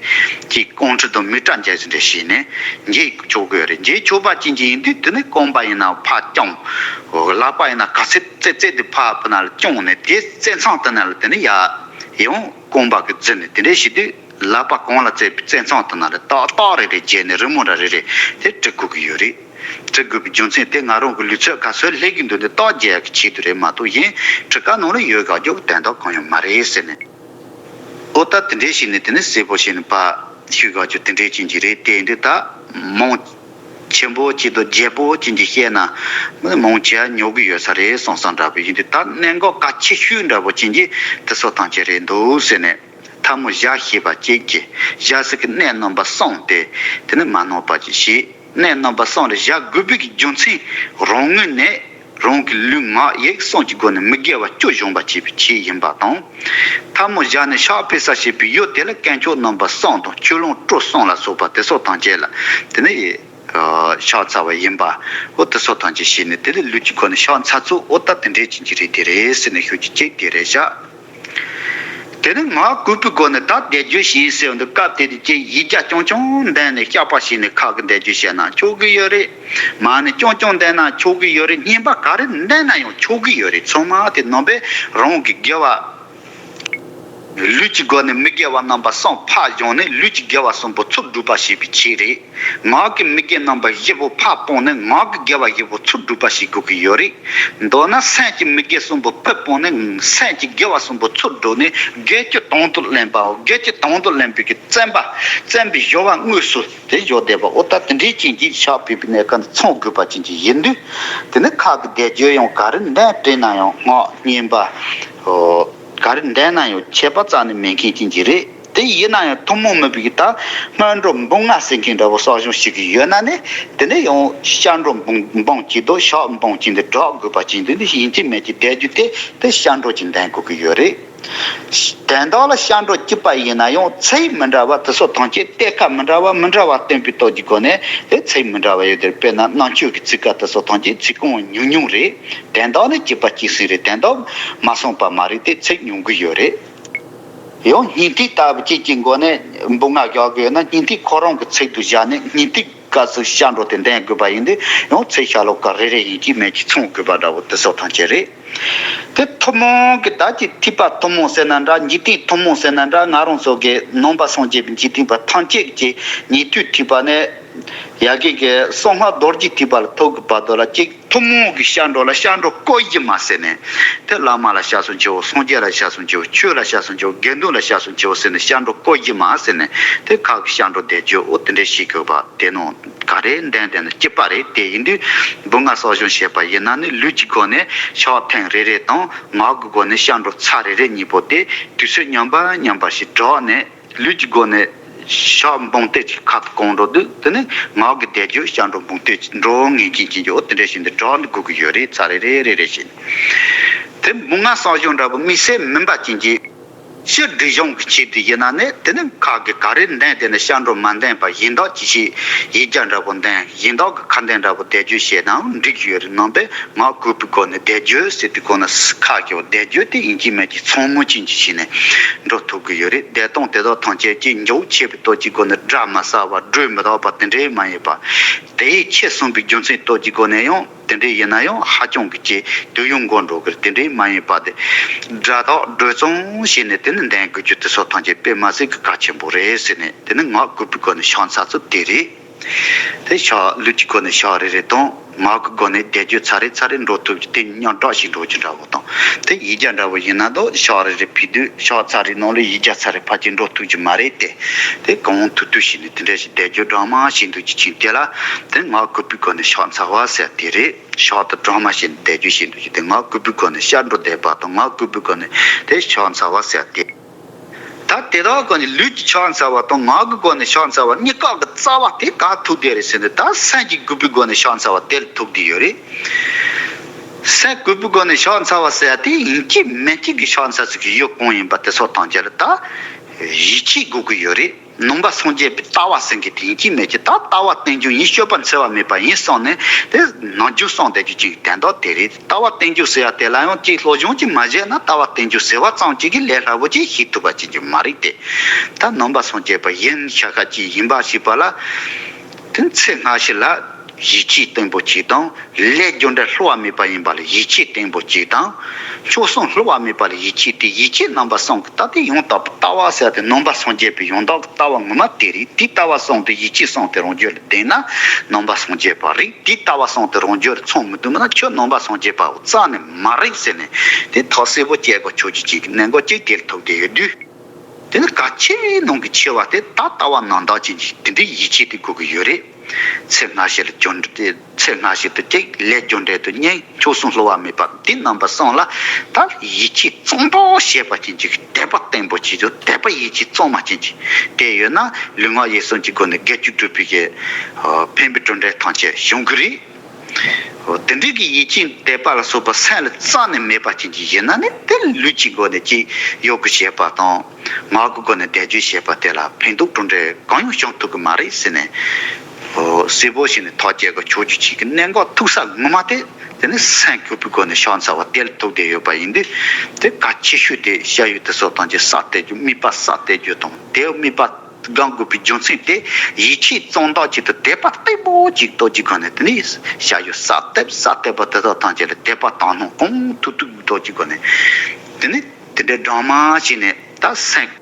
ཀྱི་རྐང་ཁྲི་དང་མི་ཏྲ་འཇལ་ཟིན་འདྲ་བྱས་ནས་འཇལ་ཆོག་གི་ཡོད་རེད། འཇལ་ཆོག་པ་ཅན་གྱི་ཡིན་དུས་དེ་ནས་རྐང་པ་ཡིན་ན་ཕར་བརྐྱངས། ལག་པ་ཡིན་ན་ག་ཚོད་རྩེ་རྩེ་དེ་ཕར་ཕུ་ན་ལ་བརྐྱངས་ནས་དེ་རྩེ་མཚམས་དེ་ན་ལ་དེ་ནས་ཡ་ཡང་རྐང་པ་གི་རྩེ་ནས་དེ་འདྲ་བྱེད་དུས། ལག་པ་གང་ལ་རྩེ་བའི་རྩེ་མཚམས་དེ་ན་ལ་ཏག་ཏག་རེ་རེ་བརྗེས་ནས་རི་མོ་འདྲ་རེ་རེ་དེ་འབྲི་དགོས་ཀྱི་ཡོད་རེད། འབྲི་དགོས་པའི་རྒྱུ་མཚན་དེ་ང་རང་གི་ལུས་ཚོད་ག་ཚོད་སླེབས་ཀྱི་འདུག་འདི་རྟགས་རྒྱག་ཡག་གི་ཆེད་དུ་རེད་མ་གཏོགས་གཞན་ཁྲི་ཀ་ནང་ལ་ཡོད་དགག་རྒྱུ་གི་དོན་དག་གང་ཡང་མ་རེད་ཟེར་ནས། ཨོ་ད་དེ་འདྲས་བྱས་ནས་དེ་ནས་གསལ་པོ་བྱས་ནས་ཕར་ཞུ་དགག་རྒྱུ་དེ་འདྲས་ཅན་གྱི་རེད། དེ་འདྲས་ད་མང་ཆེན་པོ་ཅིག་དང་རྒྱས་པོ་ཅན་གྱི་བཤད་ན་མང་ཆེ་ཉོབ་གི་ཡོད་ས་རེད་བསམ་བསམ་འདྲ་པོ་ཡིན་དུས། ད་གནད་འགག་གལ་ཆེ་ཤོས་འདྲ་པོ་ཅན་གྱི་དེ་ཚོ་ཐམས་ཅད་རེད་འདུག་ཟེར་ནས། ཐལ་མོ་བཞག་ཤེས་པ་གཅིག་གིས་བཞག་ས་གི་གནས་རྣམ་པ་གསུམ་སྟེ། དེ་ནི་མ་ནོར་བ་ཅིག་བྱེད། གནས་རྣམ་པ་གསུམ་ལ་བཞག་དགོས་པའི་གི་རྒྱུ་མཚན་རང་ངོས་ནས་རང་གི་ལུས་ངག་ཡིད་གསུམ་གྱི་སྒོ་ནས་མི་དགེ་བ་བཅུ་སྦྱོང་བ་བྱེད་པའི་ཆེད་ཡིན་པ་དང་། ཐལ་མོ་བཞག་ནས་ཕྱག་ཕུལ་ས་བྱེད་པའི་ཡུལ་དེ་ལ་དཀོན་མཆོག་རྣམ་པ་གསུམ་དང་ཆོས་ལོངས་སྤྲུལ་གསུམ་ལ་སོགས་པ་དེ་སོགས་ཐམས་ཅད་ལ་དེ་ནི་ཕྱག་འཚལ་བ་ཡིན་པ། འོ་དེ་སོགས་ཐམས་ཅད་བྱས་ནས་དེ་ལས་ལུས་ཀྱི་སྒོ་ནས་ཕྱག་འཚལ་ཚུལ། འོ་ད་དེ་འདྲའི་ཅན་གྱི་རེད། དེ་རེད་ཟེར་ནས་ཤོད་རྒྱུ་གཅིག་དེ་རེད་བཞག་དེ་ནས་ངག་གུས་པའི་སྒོ་ནས་ད་བཟླས་བརྗོད་བྱེད་ཟེར་བ་འདི་སྐབས་དེ་དུས་ཀྱི་ཡིག་བརྒྱ་རྐྱང་རྐྱང་འདོན་ནས་བཤགས་པ་བྱས་ནས་ཁ་གི་བཟླས་བརྗོད་བྱས་ན་ཆོག་གི་ཡོད་རེད། མ་ཎི་རྐྱང་རྐྱང་འདོན་ན་ཆོག་གི་ཡོད་རེད། བསྙེན་པ་ག་རེ་འདོན་ན་ཡང་ཆོག་གི་ཡོད་རེད། ཚང་མ་དེ་རྣམ་པས་རང་གི་དགེ་བ་ ལུས་ཀྱི་སྒོ་ནས་མི་དགེ་བ་རྣམ་པ་གསུམ་ཕར་བཞག་ནས་ལུས་ཀྱི་དགེ་བ་གསུམ་པོ་ཚུར་སྒྲུབ་པ་བྱེད་པའི་ཆེད་རེད། ངག་གི་མི་དགེ་རྣམ་པ་བཞི་པོ་ཕར་སྤངས་ནས་ངག་གི་དགེ་བ་བཞི་པོ་ཚུར་སྒྲུབ་པ་བྱེད་དགོས་ཀྱི་ཡོད་རེད། མདོར་ན་སེམས་ཀྱི་མི་དགེ་གསུམ་པོ་ཕར་སྤངས་ནས་སེམས་ཀྱི་དགེ་བ་གསུམ་པོ་ཚུར་སྒྲུབ་ནས་དགེ་བཅུ་དང་དུ་ལེན་པའོ། དགེ་བཅུ་དང་དུ་ལེན་པའི་གི་བརྩོན་པ་བརྩོན་པའི་སྦྱོར་བ་དངོས་སུ་དེ་སྦྱོར་བསྡད་པ་འོ་ད་དེ་འདྲའི་རྐྱེན་གྱིས་ཕྱག་ཕུལ་བའི་གནས་སྐབས་འདི་ཚང་དགོས་པ་ཅན་གྱི་ཡིན་དུས། དེ་ནི་ཁ་གི་བཟླས་བརྗོད་ཡང་ག་རེ་འདོན་དྲན་ན་ཡང་སྔགས་བསྙེན་པ། ག་རེ་འདོན་ན་ཡང་ཁྱད་པར་རྩ་ནས་མེད་མཁན་ཅན་གྱི་རེད། དེ་ཡིན་ན་ཡང་ཐུན་མོང་མིན་པའི་ད་སྔགས་འགྲོ་འབུམ་ལྔ་ཟེར་མཁན་འདྲ་བོ་གསོག་སྦྱོང་བྱེད་ཀྱི་ཡོད་ན་ནི་དེ་ནི་ཡང་སྐྱབས་འགྲོ་འབུམ་འབུམ་གཅིག་དང་ཕྱག་འབུམ་གཅིག་འདི་སྒྲོག་དགོས་པ་ཅན་དེ་ནི་ཡིན་གཅིག་མིན་གཅིག་བཟླས་བརྗོད་དེ་དེ་སྐྱབས་འགྲོ་གཅིག་འདོན་དགོས་ཀྱི་ཡོད་རེད། དོན་དག་ལ་སྐྱབས་འགྲོ་གཅིག་པ་ཡིན་ན་ཡང་ཚིག་མི་འདྲ་བ་དེ་ཚོ་ཐམས་ཅད་གཏད་ཁ་མི་འདྲ་བ་མི་འདྲ་བ་སྟོན་པའི་སྟོབས་ཀྱི་སྒོ་ནས་དེ་ཚིག་མི་འདྲ་བ་ཡོད་དེ་དཔེར་ན་རྣམ་དཔྱོད་ཀྱི་ཚིག་ཀ་དེ་ཚོ་ཐམས་ཅད་ཚིག་རྐང་ཉུང་ཉུང་རེད། དོན་དག་ནི་གཅིག་པ་གཅིག་སྲིད་རེད། དོན་དག་མ་སོང་པ་མ་རེད་དེ་ཚིག་ཉུང་གི་ཡོད་རེད། ཡང་སྙིང་ཐིག་ལྟ་བུ་གཅིག་གི་སྒོ་ནས་འབུམ་ལྔ་རྒྱག་དགོས་ན་སྙིང་ཐིག་ཁོ་རང་གི་ཚིག་ཏུ་བཞག་ནས་སྙིང་ཐིག་སྐབས་སུ་སྐྱབས་འགྲོ་དེ་འདོན་དགོས་པ་ཡིན་དུས་ཡང་ཚིག་ཤ་ལོ་ཀ་རེ་རེ་ཡིན་གཅིག་མིན་གཅིག་ཚང་དགོས་པ་འདྲ་བོ་དེ་ཚོ་ཐམས་ཅད་རེད། དེ་ཐུན་མོང་གི་བདག་གི་ཐེག་པ་ཐུན་མོང་ཟེར་ན་འདྲ། འཇིག་རྟེན་ཐུན་མོང་ཟེར་ན་འདྲ། ང་རང་ཚོ་གི་ནང་པ་སངས་རྒྱས་པའི་འཇིག་རྟེན་པ་ཐམས་ཅད་ཀྱི་ཉན་ཐོས་ཐེག་པ་ནས་ཡ་གི་གི་གསང་སྔགས་རྡོ་རྗེ་ཐེག་པ་ལ་ཐུག་གི་བར་དུ་ལ་གཅིག་ཐུན་མོང་གི་སྐྱབས་འགྲོ་ལ་སྐྱབས་འགྲོ་སྐུ་གཞི་མ་ཟེར་ནས། དེ་བླ་མ་ལ་སྐྱབས་སུ་མཆིའོ། སངས་རྒྱས་ལ་སྐྱབས་སུ་མཆིའོ། ཆོས་ལ་སྐྱབས་སུ་མཆིའོ། དགེ་འདུན་ལ་སྐྱབས་སུ་མཆིའོ་ཟེར་ནས་སྐྱབས་འགྲོ་སྐུ་གཞི་མ་ཟེར་ནས་དེ་ཁ་གི་སྐྱབས་འགྲོ་བཟླས་བརྗོད་འོ་དེ་འདྲས་བྱེད་དགོས་པ་དེ་ནང་ག་རེ་འདོན་དེ་ནི་གཅིག་པ་རེད། དེ་ཡིན་དུས་འབུམ་ལྔ་གསོག་སྦྱོང་བྱེད་པ་ཡིན་ན་ནི་ལུས་ཀྱི་སྒོ་ནས་ཕྱག་ཐེངས་རེ་རེ་དང་ངག་གི་སྒོ་ནས་སྐྱབས་འགྲོ་ཚར་རེ་རེ་གཉིས་པོ་དེ་དུས་ཚོད་མཉམ་པ་མཉམ་པ་ཞིག་བསྒྲགས་ནས། ལུས་ཀྱི་སྒོ་ནས་ཕྱག་འབུམ་གཏད་ཅིག་ཁ་ཐུག་གང་འགྲོ་དུས་དེ་ནི་ངག་གི་བཟླས་བརྗོད་སྐྱབས་འགྲོ་འབུམ་གཏད་ཅིག་འགྲོ་ངེས་ཀྱི་ཅིག་འོ་དེ་འདྲ་བཞིན་དུ་སྒྲོག་འདི་དགོས་ཀྱི་ཡོད་རེད། ཚར་རེ་རེ་རེ་རེ་བཞིན། དེ་འབུམ་ལྔ་གསོག་སྦྱོང་འདྲ་པོ་དམིགས་བསལ་མིན་པ་ཅན་གྱི་སྤྱིར་སྒྲིག་གཞུང་གི་ཆེད་དུ་ཡིན་ན་ནི་དེ་ནི་ཁ་གི་ག་རེ་འདོན་དེ་ནི་སྐྱབས་འགྲོ་མ་འདོན་པ་གཞན་དག་ཅི་ཞིག་ཡིག་བརྒྱ་འདྲ་པོ་འདོན། གཞན་དག་གི་ཁ་འདོན་འདྲ་པོ་བཟླས་བརྗོད་བྱས་ནའང་འགྲིག་གི་ཡོད་རེད། ནང་པའི་ངག་གུས་པའི་སྒོ་ནས་བཟླས་བརྗོད་ཟེར་དུས་གོང་ན་ཁ་གི་བཟླས་བརྗོད་དེ་ཡིན་གཅིག་མིན་གཅིག་ཚང་མ་ཅན་གྱི་བྱས་ནས་འགྲོ་ཐུབ་ཀྱི་ཡོད་རེད། བཟླས་སྟངས་དེ་དག་ཐམས་ཅད་ཀྱི་མགྱོགས་ཆེ་བའི་སྟོབས་ཀྱི་སྒོ་ནས་སྒྲ་མི་གསལ་བ་སྒྲོས་མི་དག་པ་དེ་འདྲའི་མ་ཡིན་པ། དེའི་ཆེད་གསུངས་པའི་རྒྱུ་མཚན་སྟོབས་ཀྱི་སྒོ་ནས་ཡང་དེ་འདྲའི་ཡིན་ན་ཡང་ཧ་ཅང་གི་ཆེ་དུས་ཡུན་འགོར་འགྲོ་གི་རེད། དེ་འདྲའི་མ་ཡིན་པ་དེ་སྒྲ་དག་སྒྲོས་ཙམ་བྱས་ནས་དེ་ནི་འདོན་དགོས་རྒྱུ་དེ་ཚོ་ཐམས་ཅད་དཔེ་མ་སྲིད་ཀྱི་གལ་ཆེན་པོ་རེད་ཟེར་ནས་དེ་ནི་ངག་གུས་པའི་སྒོ་ནས་ཕྱག་འཚལ་ཚུལ་དེ་རེད། དེ་ཕྱག་ལུས་ཀྱི་སྒོ་ནས་ཕྱག་རེ་རེ་དང་ངག་གི་སྒོ་ནས་བཟླས་བརྗོད་ཚར་རེ་ཚར་རེ་འགྲོ་ཐུབ་ཀྱི་དེ་རྙོག་དྲ་ཞིག་འགྲོ་རྒྱུ་འདྲ་བོ་དང་། དེ་ཡིག་བརྒྱ་འདྲ་བོ་ཡིན་ན་དོ་ཕྱག་རེ་རེ་ཕུལ་དུས་ཕྱག་ཚར་རེ་ནང་ལ་ཡིག་བརྒྱ་ཚར་རེ་ཕལ་ཆེར་འགྲོ་ཐུབ་ཀྱི་མ་རེད་དེ། དེ་གང་ཐུབ་ཐུབ་བྱས་ནས་དེ་འདྲ་ཞིག་བཟླས་བརྗོད་སྦྲགས་མ་བྱེད་འདུག་ཅི་ཆིན་དེ་ལ་དེ་ངག་གུས་པའི་སྒོ་ནས་ཕྱག་འཚལ་བ་ཟེར་དེ་རེད། ཕྱག་དེ་སྦྲགས་མ་བྱས་ནས་བཟླས་བརྗོད་བྱེད་འདུག་ཅི་དེ་ངག་གུས་པའི་སྒོ་ནས་སྐྱབས་འགྲོ་བཟླས་པ་དང་ངག་གུས་པའི་སྒོ་ནས་དེ་ཕྱག་འཚལ་བ་ཟེར་དེ། ད་དེ་དག་གི་ནི་ལུས་ཀྱི་ཕྱག་འཚལ་བ་དང་ངག་གི་སྒོ་ནས་ཕྱག་འཚལ་བ་གཉིས་ཀ་གི་རྩ་བ་དེ་ག་ཐུག་བསྡད་རེད་ཟེར་ན་ད་སེམས་ཀྱི་གུས་པའི་སྒོ་ནས་ཕྱག་འཚལ་བ་དེ་ལ་ཐུག་བསྡད་ཡོད་རེད། སེམས་གུས་པའི་སྒོ་ནས་ཕྱག་འཚལ་བ་ཟེར་ཡ་དེ་ཡིན་གཅིག་མིན་གཅིག་གི་ཕྱག་འཚལ་ཚུལ་གྱི་ཡུལ་གང་ཡིན་པ་དེ་ཚོ་ཐམས་ཅད་ལ་ད་ཡིད་ཆེས་དགོས་ཀྱི་ཡོད་རེད། ནང་པ་སངས་རྒྱས་པའི་ལྟ་བ་ཟེར་མཁན་དེ་ཡིན་གཅིག་མིན་གཅིག་ད་ལྟ་བ་རྟེན་འབྱུང་ཡིན་སྤྱོད་པ་འཚེ་བ་མེད་པ་ཡིན་བསམ་ནས་དེ་ནམ་རྒྱུན་བསམ་བསྡད་རྒྱུ་ཅིག་དོན་དག་དེ་རེད། ལྟ་བ་རྟེན་འབྱུང་ཟེར་ཡ་དེ་ལ་ཡང་གཅིག་སློབ་སྦྱོང་ཅིག་མ་བྱས་ན་ལྟ་བ་རྟེན་འབྱུང་ཟེར་བ་ཙམ་གཅིག་གིས་ལས་སླ་པོ་ཅིག་ཤེས་ཐུབ་པ་ཅིག་ཅིག་མ་རེད་དེ། ད་ནང་པ་སངས་རྒྱས་པ་ཡིན་ཤ་ཁ་ཅིག་ཡིན་པ་ཞིག་པ་ལ་དེ་ཚེ་སྔ་ཕྱི་ལ་ཡིད་ཆེས་བརྟན་པོ་ཅིག་དང་། ལས་རྒྱུ་འབྲས་བསླུ་བ་མེད་པ་ཡིན་པ་ལ་ཡིད་ཆེས་བརྟན་པོ་ཅིག་དང་། མཆོག་གསུམ་བསླུ་བ་མེད་པ་ལ་ཡིད་ཆེས་ཏེ་ཡིད་ཆེས་རྣམ་པ་གསུམ་གྱི་ད་ལྟའི་ཡང་དག་པའི་ལྟ་བ་ཟེར་ཏེ་ནང་པ་སངས་རྒྱས་པའི་ཡང་དག་གི་ལྟ་བ་ངོ་མ་དེ་རེད། དེའི་ལྟ་བ་གསུམ་དེ་ཡིད་ཆེས་གསུམ་དེ་རང་རྒྱུད་ལ་ལྡན་ན་ནང་པ་སངས་རྒྱས་པ་རེད། དེའི་ལྟ་བ་གསུམ་དེ་རང་རྒྱུད་ལ་ཚང་མི་འདུག་མིན་ན་ཁྱོད་ནང་པ་སངས་རྒྱས་པ་རྩ་ནས་མ་རེད་ཟེར་ནས་དེ་ཐག་གསལ་པོ་བཅད་དགོས་ཆོག་རྒྱུ་ཅིག་གི་གནད་འགག་ཅིག་དེར་ཐུག་བསྡད་ཡོད་དུས། དེ་ནི་གལ་ཆེ་ནང་གི་ཆེ་བ་དེ་ད་ལྟ་བ་ནང་དག་ཅན་གྱི་དེ་འདྲའི་ཡིད་ཆེས་དེ་དགོས་ཀྱི་ཡོད་རེད། ཚེ་སྔ་ཕྱི་ལ་རྒྱུ་འབྲས་ཚེ་སྔ་ཕྱི་དུ་གཅིག་ལས་རྒྱུ་འབྲས་དུ་གཉིས་མཆོག་གསུམ་བསླུ་བ་མེད་པ་འདི་རྣམ་པ་གསུམ་ལ་ད་ཡིད་ཆེས་གཙང་པོ་བྱེད་པ་ཅན་གྱི་དད་པ་བརྟན་པོ་བྱེད་རྒྱུ་དད་པ་ཡིད་ཆེས་གཙང་མ་ཅན་གྱི་དེ་ཡོད་ན་ལུས་ངག་ཡིད་གསུམ་གྱི་སྒོ་ནས་དགེ་བཅུ་སྒྲུབ་པའི་གི་ཕན་པའི་གྲུབ་འབྲས་ཐམས་ཅད་འབྱུང་གི་རེད། འོ་དེ་འདྲའི་གི་ཡིད་ཆེས་དད་པ་ལ་སོགས་པ་སེམས་ལ་རྩ་ནས་མེད་པ་ཅན་གྱི་ཡིན་ན་ནི་དེ་ལུས་ཀྱི་སྒོ་ནས་ཅིག་ཡོ་གི་བྱེད་པ་དང་ངག་གི་སྒོ་ནས་བཟླས་བརྗོད་བྱེད་པ་དེ་ལ་ཕན་ཐོགས་གྲུབ་འབྲས་གང་ཡང་བྱུང་ཐུབ་ཀྱི་མ་རེད་ཟེར་ནས། འོ་གསལ་པོ་ཞིག་ནས་ཐག་བཅད་གི་ཆོག་རྒྱུ་ཅིག་གི་གནད་འགག་ཐུག་ས་ངོ་མ་དེ་དེ་ནི་སེམས་གུས་པའི་སྒོ་ནས་ཕྱག་འཚལ་བ་དེ་ལ་ཐུག་བསྡད་ཡོད་པ་ཡིན་དུས་དེ་གལ་ཆེ་ཤོས་དེ་བྱ་ཡུལ་དེ་ཚོ་ཐམས་ཅད་ས་གཏད་རྒྱུ་དམིགས་པ་ས་གཏད་རྒྱུ་དང་དེ་དམིགས་པ། སྒོམ་དགོས་པའི་རྒྱུ་མཚན་དེ་ཡིད་ཆེས་གཙང་དག་ཅིག་ཏུ་དད་པ་བརྟན་པོ་ཅིག་ཏོག་ཅིག་གོ་ནས་དེ་ནས་བྱ་ཡུལ་ས་གཏད་ས་གཏད་པ་དེ་དག་ཐམས་ཅད་ལ་དད་པ་དག་སྣང་གང་ཐུབ་ཐུབ་ཏོག་ཅིག་གོ་ནས་དེ་ནས་དེ་འདྲའི་སྦྲང་མ་ཞིག་ནས་ ད་སེམས་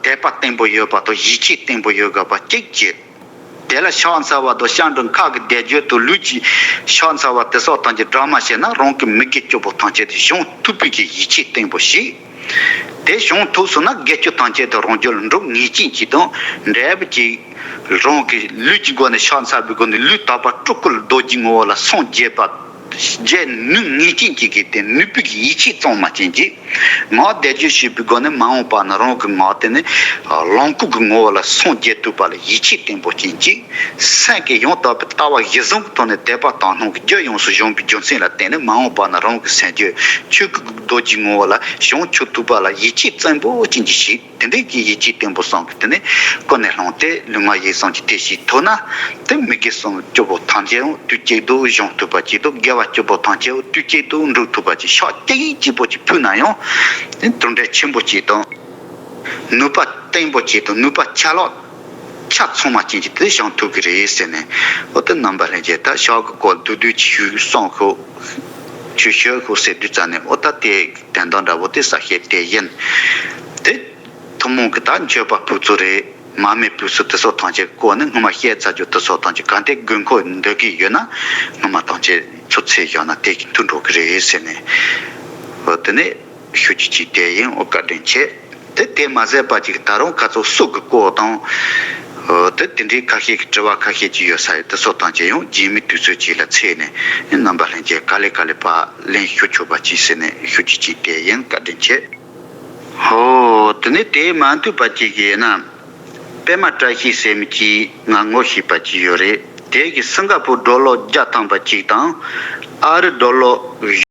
དད་པ་བརྟན་པོ་ཡོད་པ་དང་ཡིད་ཆེས་བརྟན་པོ་ཡོད་དགོས་པ་གཅིག་བྱས། དེ་ལ་ཕྱག་འཚལ་བ་དང་སྐྱབས་འགྲོ་ཁག་གི་བཟླས་བརྗོད་དང་ལུས་ཀྱི་ཕྱག་འཚལ་བ་དེ་སོགས་ཐམས་ཅད་སྦྲགས་མ་བྱས་ན་རང་གི་མི་དགེ་བཅུ་པོ་ཐམས་ཅད་དེ་བྱང་ཐུབ་པའི་གི་ཡིད་ཆེས་བརྟན་པོ་ཞིག་དེ་བྱང་ཐུབ་སོང་ན་དགེ་བཅུ་ཐམས་ཅད་དེ་རང་རྒྱུད་ལ་འགྲོ་ངེས་ཅན་གཅིག་དང་འབྲས་བུ་གཅིག་རང་གི་ལུས་ཀྱི་སྒོ་ནས་ཕྱག་འཚལ་བའི་སྒོ་ནས་ལུས་དག་པ་སྤྲུལ་སྐུ་རྡོ་རྗེའི་ངོ་བོ་ལ་སངས་རྒྱས་པ། རྗེས་ནུས་ངེས་ཅན་གཅིག་གིས་དེ་ནུས་པའི་ཡིད་ཆེས་གཙང་མ་ཅན་གྱིས། ངག་བཟླས་བརྗོད་བྱས་པའི་སྒོ་ནས་མ་འོངས་པ་ན་རང་གི་ངག་དེ་ནི་ལོངས་སྐུ་གི་ངོ་བོ་ལ་སངས་རྒྱས་ཐུབ་པ་ལ་ཡིད་ཆེས་བརྟན་པོ་ཅན་གྱིས། སེམས་ཀྱི་ཡང་དག་པའི་ལྟ་བ་གཞིར་བཟུང་གི་ཐོག་ནས་དད་པ་དག་སྣང་གི་རྒྱུ་ཡོངས་སུ་སྦྱོང་བའི་རྒྱུ་མཚན་ལ་བརྟེན་ནས་མ་འོངས་པ་ན་རང་གི་སེམས་རྒྱུད་ཆོས་སྐུ་གི་རྡོ་རྗེའི་ངོ་བོ་ལ་བྱང་ཆུབ་ཐུབ་པ་ལ་ཡིད་ཆེས་བརྟན་པོ་ཅན་གྱིས་ཤིག་དེ་འདྲའི་གི་ཡིད་ཆེས་བརྟན་པོ་བསམ་གི་དེ་ནས་ཀུན་ནས་བསླངས་ཏེ་ལུས་ངག་ཡིད་གསུམ་གྱི་དེ་ཞིག་ཐུབ་ན། དེ་མི་དགེ་བཅུ་པོ་ཐམས་ཅད་ཡང་དུས་གཅིག་ཏུ་བྱང་ཐུབ་པ་ཅིག་དང་དགེ་བ་བཅུ་པོ་ཐམས་ཅད་ཡང་དུས་གཅིག་ཏུ་འགྲུབ་ཐུབ་པ་ཅིག་ཕྱག་གཅིག་གཅིག་པོ་ཅིག་ཕུལ་ན་ཡང་། དེ་དོན་འབྲས་ཆེན་པོ་ཅིག་དང་། ནུས་པ་བརྟན་པོ་ཅིག་དང་ནུས་པ་ཆ་ལག་ཆ་ཚང་མ་ཅན་གྱི་དེ་བྱང་ཐུབ་ཀྱི་རེད་ཟེར་ནས། འོ་དེ་རྣམ་པ་ལྷན་རྒྱས་ད་ཕྱག་གི་སྐོར་བསྡུས་བསྡུས་ཅིག་ཞུས་སོང་ཤོག་ཆོས་ཤོད་ཤོག་ཟེར་དུས་ཙམ་ནས་འོ་ད་དེ་དོན་དག་འདྲ་བོ་དེ་ས་བཤད་དེ་ཡིན། དེ་ཐུན་མོང་གི་ད་མཆོད་པ་ཕུལ་ཚུལ་རེད། མར་མེ་ཕུལ་ཚུལ་དེ་སོགས་ཐམས་ཅད་སྐོར་ནས་སྔོན་མ་བཤད་ཚར་རྒྱུ་དེ་སོགས་ཐམས་ཅད་ག་འདྲ་དགོས་མཁོ་འདོད་ཀྱི་ཡོད་ན་སྔོན་མ་ཐམས་ཅད་ཚུར་འཚོལ་བཞག་ན་དེ་གི་མཐུན་འགྲོ་གི་རེད་ཟེར་ནས། འོ་དེ་ནས་ཞུ་རྒྱུ་ཅིག་དེ་ཡིན། འོ་བཀའ་དྲིན་ཆེ། དེ་དེ་མ་ཟད་པ་ཅིག་ད་རུང་ཁ་ཚོ་སུ་གི་སྐོར་དང་། འོ་དེ་དེ་འདྲའི་ཁ་ཤས་ཀྱི་དྲི་བ་ཁ་ཤས་ཅིག་ཡོད་ས་ཡོད་དེ་སོགས་ཐམས་ཅད་ཡང་རྗེས་མའི་དུས་ཚོད་ཅིག་ལ་འཚོལ་ནས་རྣམ་པ་ལྷན་རྒྱས་ག་ལེ་ག་ལེ་ཕར་ལན་ཞུ་ཆོག་པ་ཅིག་ཟེར་ནས་ཞུ་རྒྱུ་ཅིག་དེ་ཡིན། བཀའ་དྲིན་ཆེ། ཧོ། དེ་ནས་དེ་མ་འདུས་པ་ཅིག་ཡིན་ན། པད་མ་བཀྲ་ཤིས་ཟེར་མི་ཅིག་ང་ངོ་ཤེས་པ་ཅིག་ཡོད་རེད། དེ་གིས་སིང་ག་པུར་ཌོ་ལར་བརྒྱ་ཐམ་པ་ཅིག་དང་། ཨ་རི་ཌོ་ལར་